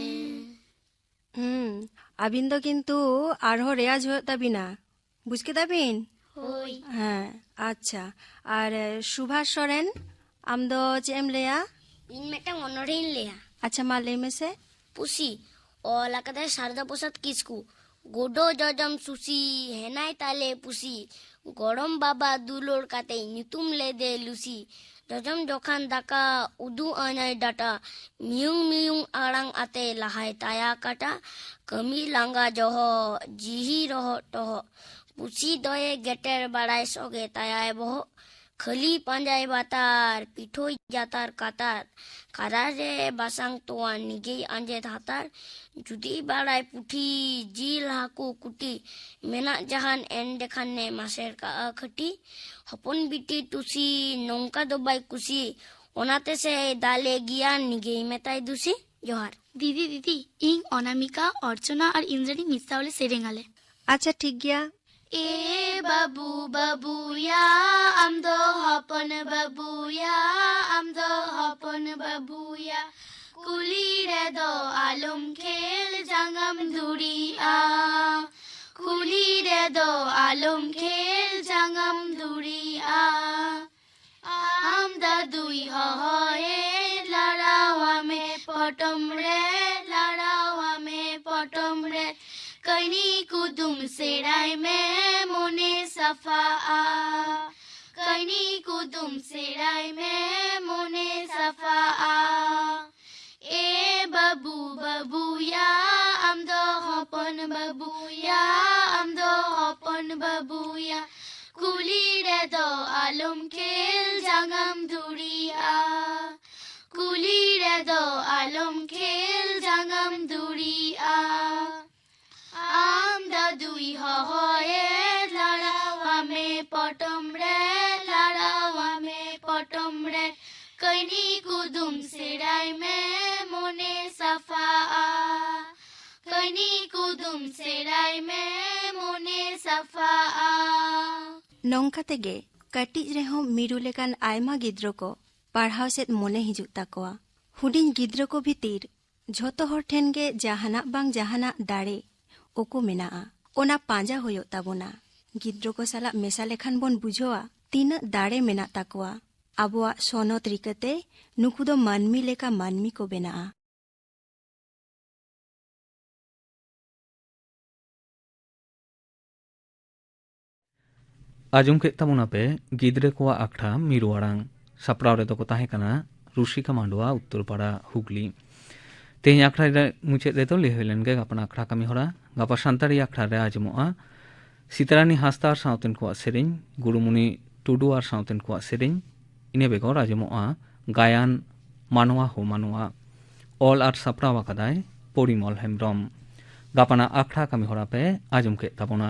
ᱦᱩᱸ, ᱟᱹᱵᱤᱱ ᱫᱚ ᱠᱤᱱᱛᱩ ᱟᱨᱦᱚᱸ ᱨᱮᱭᱟᱡᱽ ᱦᱩᱭᱩᱜ ᱛᱟᱹᱵᱤᱱᱟ᱾ ᱵᱩᱡᱽ ᱠᱮᱫᱟ ᱵᱤᱱ? ᱦᱳᱭ᱾ ᱦᱮᱸ, ᱟᱪᱪᱷᱟ᱾ ᱟᱨ, ᱮ, ᱥᱩᱵᱷᱟᱥ ᱥᱚᱨᱮᱱ, ᱟᱢ ᱫᱚ ᱪᱮᱫ ᱮᱢ ᱞᱟᱹᱭᱟ? ᱤᱧ ᱢᱤᱫᱴᱟᱝ ᱚᱱᱚᱬᱦᱮᱧ ᱞᱟᱹᱭᱟ᱾ ᱟᱪᱪᱷᱟ, ᱢᱟ ᱞᱟᱹᱭ ᱢᱮᱥᱮ᱾ ᱯᱩᱥᱤ᱾ ᱚᱞ ᱟᱠᱟᱫᱟᱭ ᱥᱟᱨᱚᱫᱟ ᱯᱨᱚᱥᱟᱫᱽ ᱠᱤᱥᱠᱩ᱾ ᱜᱚᱰᱚ ᱡᱚᱡᱚᱢ ᱥᱩᱥᱤ, ᱦᱮᱱᱟᱭ ᱛᱟᱞᱮ ᱯᱩᱥᱤ᱾ ᱜᱚᱲᱚᱢ ᱵᱟᱵᱟ ᱫᱩᱞᱟᱹᱲ ᱠᱟᱛᱮ ᱧᱩᱛᱩᱢ ᱞᱮᱫᱮ ᱞᱩᱥᱤ᱾ ᱡᱚᱡᱚᱢ ᱡᱚᱠᱷᱟᱱ ᱫᱟᱠᱟ ᱩᱫᱩᱜ ᱟᱹᱧᱟᱭ ᱰᱟᱴᱟ᱾ ᱢᱤᱭᱩᱝ ᱢᱤᱭᱩᱝ ᱟᱲᱟᱝ ᱟᱛᱮ ᱞᱟᱦᱟᱭ ᱛᱟᱭᱟ ᱠᱟᱴᱟ᱾ ᱠᱟᱹᱢᱤ ᱞᱟᱸᱜᱟ ᱡᱚᱦᱚᱜ ᱡᱤᱦᱤ ᱨᱚᱦᱚᱜ ᱴᱚᱦᱚᱜ᱾ ᱯᱩᱥᱤ ᱫᱚᱭᱮ ᱜᱮᱴᱮᱨ ᱵᱟᱲᱟᱭ ᱥᱚᱜᱮ ᱛᱟᱭᱟᱭ ᱵᱚᱦᱚᱜ᱾ ᱠᱷᱟᱹᱞᱤ ᱯᱟᱸᱡᱟᱭ ᱵᱟᱛᱟᱨ, ᱯᱤᱴᱷᱳᱭ ᱡᱟᱛᱟᱨ ᱠᱟᱛᱟᱨ᱾ ᱠᱟᱨᱟᱨ ᱨᱮ ᱵᱟᱥᱟᱝ ᱛᱚᱣᱟ ᱱᱤᱜᱮᱭ ᱟᱸᱡᱮᱫ ᱦᱟᱛᱟᱨ᱾ ᱡᱩᱫᱤ ᱵᱟᱲᱟᱭ ᱯᱩᱴᱷᱤ, ᱡᱤᱞ ᱦᱟᱹᱠᱩ ᱠᱩᱴᱤ, ᱢᱮᱱᱟᱜ ᱡᱟᱦᱟᱱ ᱮᱱᱰᱮᱠᱷᱟᱱᱮ ᱢᱟᱥᱮᱨ ᱠᱟᱜᱼᱟ ᱠᱷᱟᱹᱴᱤ᱾ ᱦᱚᱯᱚᱱ ᱵᱤᱴᱤ ᱴᱩᱥᱤ ᱱᱚᱝᱠᱟ ᱫᱚ ᱵᱟᱭ ᱠᱩᱥᱤ, ᱚᱱᱟᱛᱮ ᱥᱮ ᱫᱟᱞᱮ ᱜᱮᱭᱟ ᱱᱤᱜᱮᱭ ᱢᱮᱛᱟᱭ ᱫᱩᱥᱤ᱾ ᱡᱚᱦᱟᱨ᱾ ᱫᱤᱫᱤ, ᱫᱤᱫᱤ, ᱤᱧ ᱚᱱᱟᱢᱤᱠᱟ, ᱚᱨᱪᱚᱱᱟ ᱟᱨ ᱤᱱᱫᱨᱟᱱᱤ ᱢᱤᱫ ᱥᱟᱶ ᱞᱮ ᱥᱮᱨᱮᱧ ᱟᱞᱮ᱾ ᱟᱪᱪᱷᱟ, ᱴᱷᱤᱠ ᱜᱮᱭᱟ᱾ ᱮ ᱵᱟᱹᱵᱩ ᱵᱟᱹᱵᱩᱭᱟ, ᱟᱢ ᱫᱚ ᱦᱚᱯᱚᱱ ᱵᱟᱹᱵᱩᱭᱟ, ᱟᱢ ᱫᱚ ᱦᱚᱯᱚᱱ ᱵᱟᱹᱵᱩᱭᱟ᱾ ᱠᱩᱞᱤ ᱨᱮᱫᱚ ᱟᱞᱚᱢ ᱠᱷᱮᱞ, ᱡᱟᱸᱜᱟᱢ ᱫᱷᱩᱲᱤᱜᱼᱟ᱾ ᱠᱩᱞᱤ ᱨᱮᱫᱚ ᱟᱞᱚᱢ ᱠᱷᱮᱞ, ᱡᱟᱸᱜᱟᱢ ᱫᱷᱩᱲᱤᱜᱼᱟ᱾ ᱟᱢ ᱫᱟᱫᱩᱭ ᱦᱚᱦᱚᱭᱮ, ᱞᱟᱲᱟᱣᱟᱢᱮ ᱯᱚᱴᱚᱢ ᱨᱮ, ᱞᱟᱲᱟᱣᱟᱢᱮ ᱯᱚᱴᱚᱢ ᱨᱮ᱾ ᱠᱟᱹᱦᱱᱤ ᱠᱩᱫᱩᱢ ᱥᱮᱬᱟᱭ ᱢᱮ, ᱢᱚᱱᱮ ᱥᱟᱯᱷᱟᱜᱼᱟ᱾ ᱠᱟᱹᱦᱱᱤ ᱠᱩᱫᱩᱢ ᱥᱮᱬᱟᱭ ᱢᱮ, ᱢᱚᱱᱮ ᱥᱟᱯᱷᱟᱜᱼᱟ᱾ ᱮ ᱵᱟᱹᱵᱩ ᱵᱟᱹᱵᱩᱭᱟ, ᱟᱢ ᱫᱚ ᱦᱚᱯᱚᱱ ᱵᱟᱹᱵᱩᱭᱟ, ᱟᱢ ᱫᱚ ᱦᱚᱯᱚᱱ ᱵᱟᱹᱵᱩᱭᱟ᱾ ᱠᱩᱞᱤ ᱨᱮᱫᱚ ᱟᱞᱚᱢ ᱠᱷᱮᱞ, ᱡᱟᱸᱜᱟᱢ ᱫᱷᱩᱲᱤᱜᱼᱟ᱾ ᱠᱩᱞᱤ ᱨᱮᱫᱚ ᱟᱞᱚᱢ ᱠᱷᱮᱞ, ᱡᱟᱸᱜᱟᱢ ᱫᱷᱩᱲᱤᱜᱼᱟ᱾ ᱟᱢ ᱫᱟᱫᱩᱭ ᱦᱚᱦᱚᱭᱮ, ᱞᱟᱲᱟᱣᱟᱢᱮ ᱯᱚᱴᱚᱢ ᱨᱮ, ᱞᱟᱲᱟᱣᱟᱢᱮ ᱯᱚᱴᱚᱢ ᱨᱮ᱾ ᱠᱟᱹᱦᱱᱤ ᱠᱩᱫᱩᱢ ᱥᱮᱬᱟᱭ ᱢᱮ, ᱢᱚᱱᱮ ᱥᱟᱯᱷᱟᱜᱼᱟ᱾ ᱠᱟᱹᱦᱱᱤ ᱠᱩᱫᱩᱢ ᱥᱮᱬᱟᱭ ᱢᱮ, ᱢᱚᱱᱮ ᱥᱟᱯᱷᱟᱜᱼᱟ᱾ ᱱᱚᱝᱠᱟ ᱛᱮᱜᱮ ᱠᱟᱹᱴᱤᱡ ᱨᱮᱦᱚᱸ ᱢᱤᱨᱩ ᱞᱮᱠᱟᱱ ᱟᱭᱢᱟ ᱜᱤᱫᱽᱨᱟᱹ ᱠᱚ ᱯᱟᱲᱦᱟᱣ ᱥᱮᱫ ᱢᱚᱱᱮ ᱦᱤᱡᱩᱜ ᱛᱟᱠᱚᱣᱟ᱾ ᱦᱩᱰᱤᱧ ᱜᱤᱫᱽᱨᱟᱹ ᱠᱚ ᱵᱷᱤᱛᱤᱨ ᱡᱷᱚᱛᱚ ᱦᱚᱲ ᱴᱷᱮᱱ ᱜᱮ ᱡᱟᱦᱟᱱᱟᱜ ᱵᱟᱝ ᱡᱟᱦᱟᱱᱟᱜ ᱫᱟᱲᱮ ᱳᱠᱳ ᱢᱮᱱᱟᱜᱼᱟ᱾ ᱚᱱᱟ ᱯᱟᱸᱡᱟ ᱦᱩᱭᱩᱜ ᱛᱟᱵᱚᱱᱟ᱾ ᱜᱤᱫᱽᱨᱟᱹ ᱠᱚ ᱥᱟᱞᱟᱜ ᱢᱮᱥᱟ ᱞᱮᱠᱷᱟᱱ ᱵᱚᱱ ᱵᱩᱡᱷᱟᱹᱣᱟ ᱛᱤᱱᱟᱹᱜ ᱫᱟᱲᱮ ᱢᱮᱱᱟᱜ ᱛᱟᱠᱚᱣᱟ᱾ ᱟᱵᱚᱣᱟᱜ ᱥᱚᱱᱚᱛ ᱨᱤᱠᱟᱹᱛᱮ ᱱᱩᱠᱩ ᱫᱚ ᱢᱟᱹᱱᱢᱤ ᱞᱮᱠᱟ ᱢᱟᱹᱱᱢᱤ ᱠᱚ ᱵᱮᱱᱟᱜᱼᱟ᱾ ᱟᱸᱡᱚᱢ ᱠᱮᱫ ᱛᱟᱵᱚᱱᱟᱯᱮ ᱜᱤᱫᱽᱨᱟᱹ ᱠᱚᱣᱟᱜ ᱟᱠᱷᱲᱟ ᱢᱤᱨᱩ ᱟᱲᱟᱝ᱾ ᱥᱟᱯᱲᱟᱣ ᱨᱮᱫᱚ ᱠᱚ ᱛᱟᱦᱮᱸ ᱠᱟᱱᱟ ᱨᱩᱥᱤᱠᱟ ᱢᱟᱱᱰᱣᱟ, ᱩᱛᱛᱚᱨᱯᱟᱲᱟ, ᱦᱩᱜᱽᱞᱤ᱾ ᱛᱮᱦᱮᱧ ᱟᱠᱷᱲᱟ ᱨᱮ ᱢᱩᱪᱟᱹᱫ ᱨᱮᱫᱚ ᱞᱟᱹᱭ ᱦᱩᱭ ᱞᱮᱱ ᱜᱮ ᱜᱟᱯᱟ ᱟᱠᱷᱲᱟ ᱠᱟᱹᱢᱤ ᱦᱚᱨᱟ᱾ ᱜᱟᱯᱟ ᱥᱟᱱᱛᱟᱲᱤ ᱟᱠᱷᱲᱟ ᱨᱮ ᱟᱸᱡᱚᱢᱚᱜᱼᱟ ᱥᱤᱛᱟᱨᱟᱱᱤ ᱦᱟᱸᱥᱫᱟ ᱟᱨ ᱥᱟᱶᱛᱮᱱ ᱠᱚᱣᱟᱜ ᱥᱮᱨᱮᱧ, ᱜᱩᱨᱩᱢᱩᱱᱤ ᱴᱩᱰᱩ ᱟᱨ ᱥᱟᱶᱛᱮᱱ ᱠᱚᱣᱟᱜ ᱥᱮᱨᱮᱧ, ᱤᱱᱟᱹ ᱵᱮᱜᱚᱨ ᱟᱸᱡᱚᱢᱚᱜᱼᱟ ᱜᱟᱭᱟᱱ ᱢᱟᱱᱣᱟ ᱦᱳ ᱢᱟᱱᱣᱟ᱾ ᱚᱞ ᱟᱨ ᱥᱟᱯᱲᱟᱣ ᱟᱠᱟᱫᱟᱭ ᱯᱚᱨᱤᱢᱚᱞ ᱦᱮᱢᱵᱽᱨᱚᱢ᱾ ᱜᱟᱯᱟᱱᱟᱜ ᱟᱠᱷᱲᱟ ᱠᱟᱹᱢᱤ ᱦᱚᱨᱟ ᱯᱮ ᱟᱸᱡᱚᱢ ᱠᱮᱫ ᱛᱟᱵᱚᱱᱟ᱾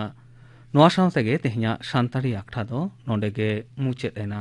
ᱱᱚᱣᱟ ᱥᱟᱶ ᱛᱮᱜᱮ ᱛᱮᱦᱮᱧᱟᱜ ᱥᱟᱱᱛᱟᱲᱤ ᱟᱠᱷᱲᱟ ᱫᱚ ᱱᱚᱰᱮ ᱜᱮ ᱢᱩᱪᱟᱹᱫ ᱮᱱᱟ᱾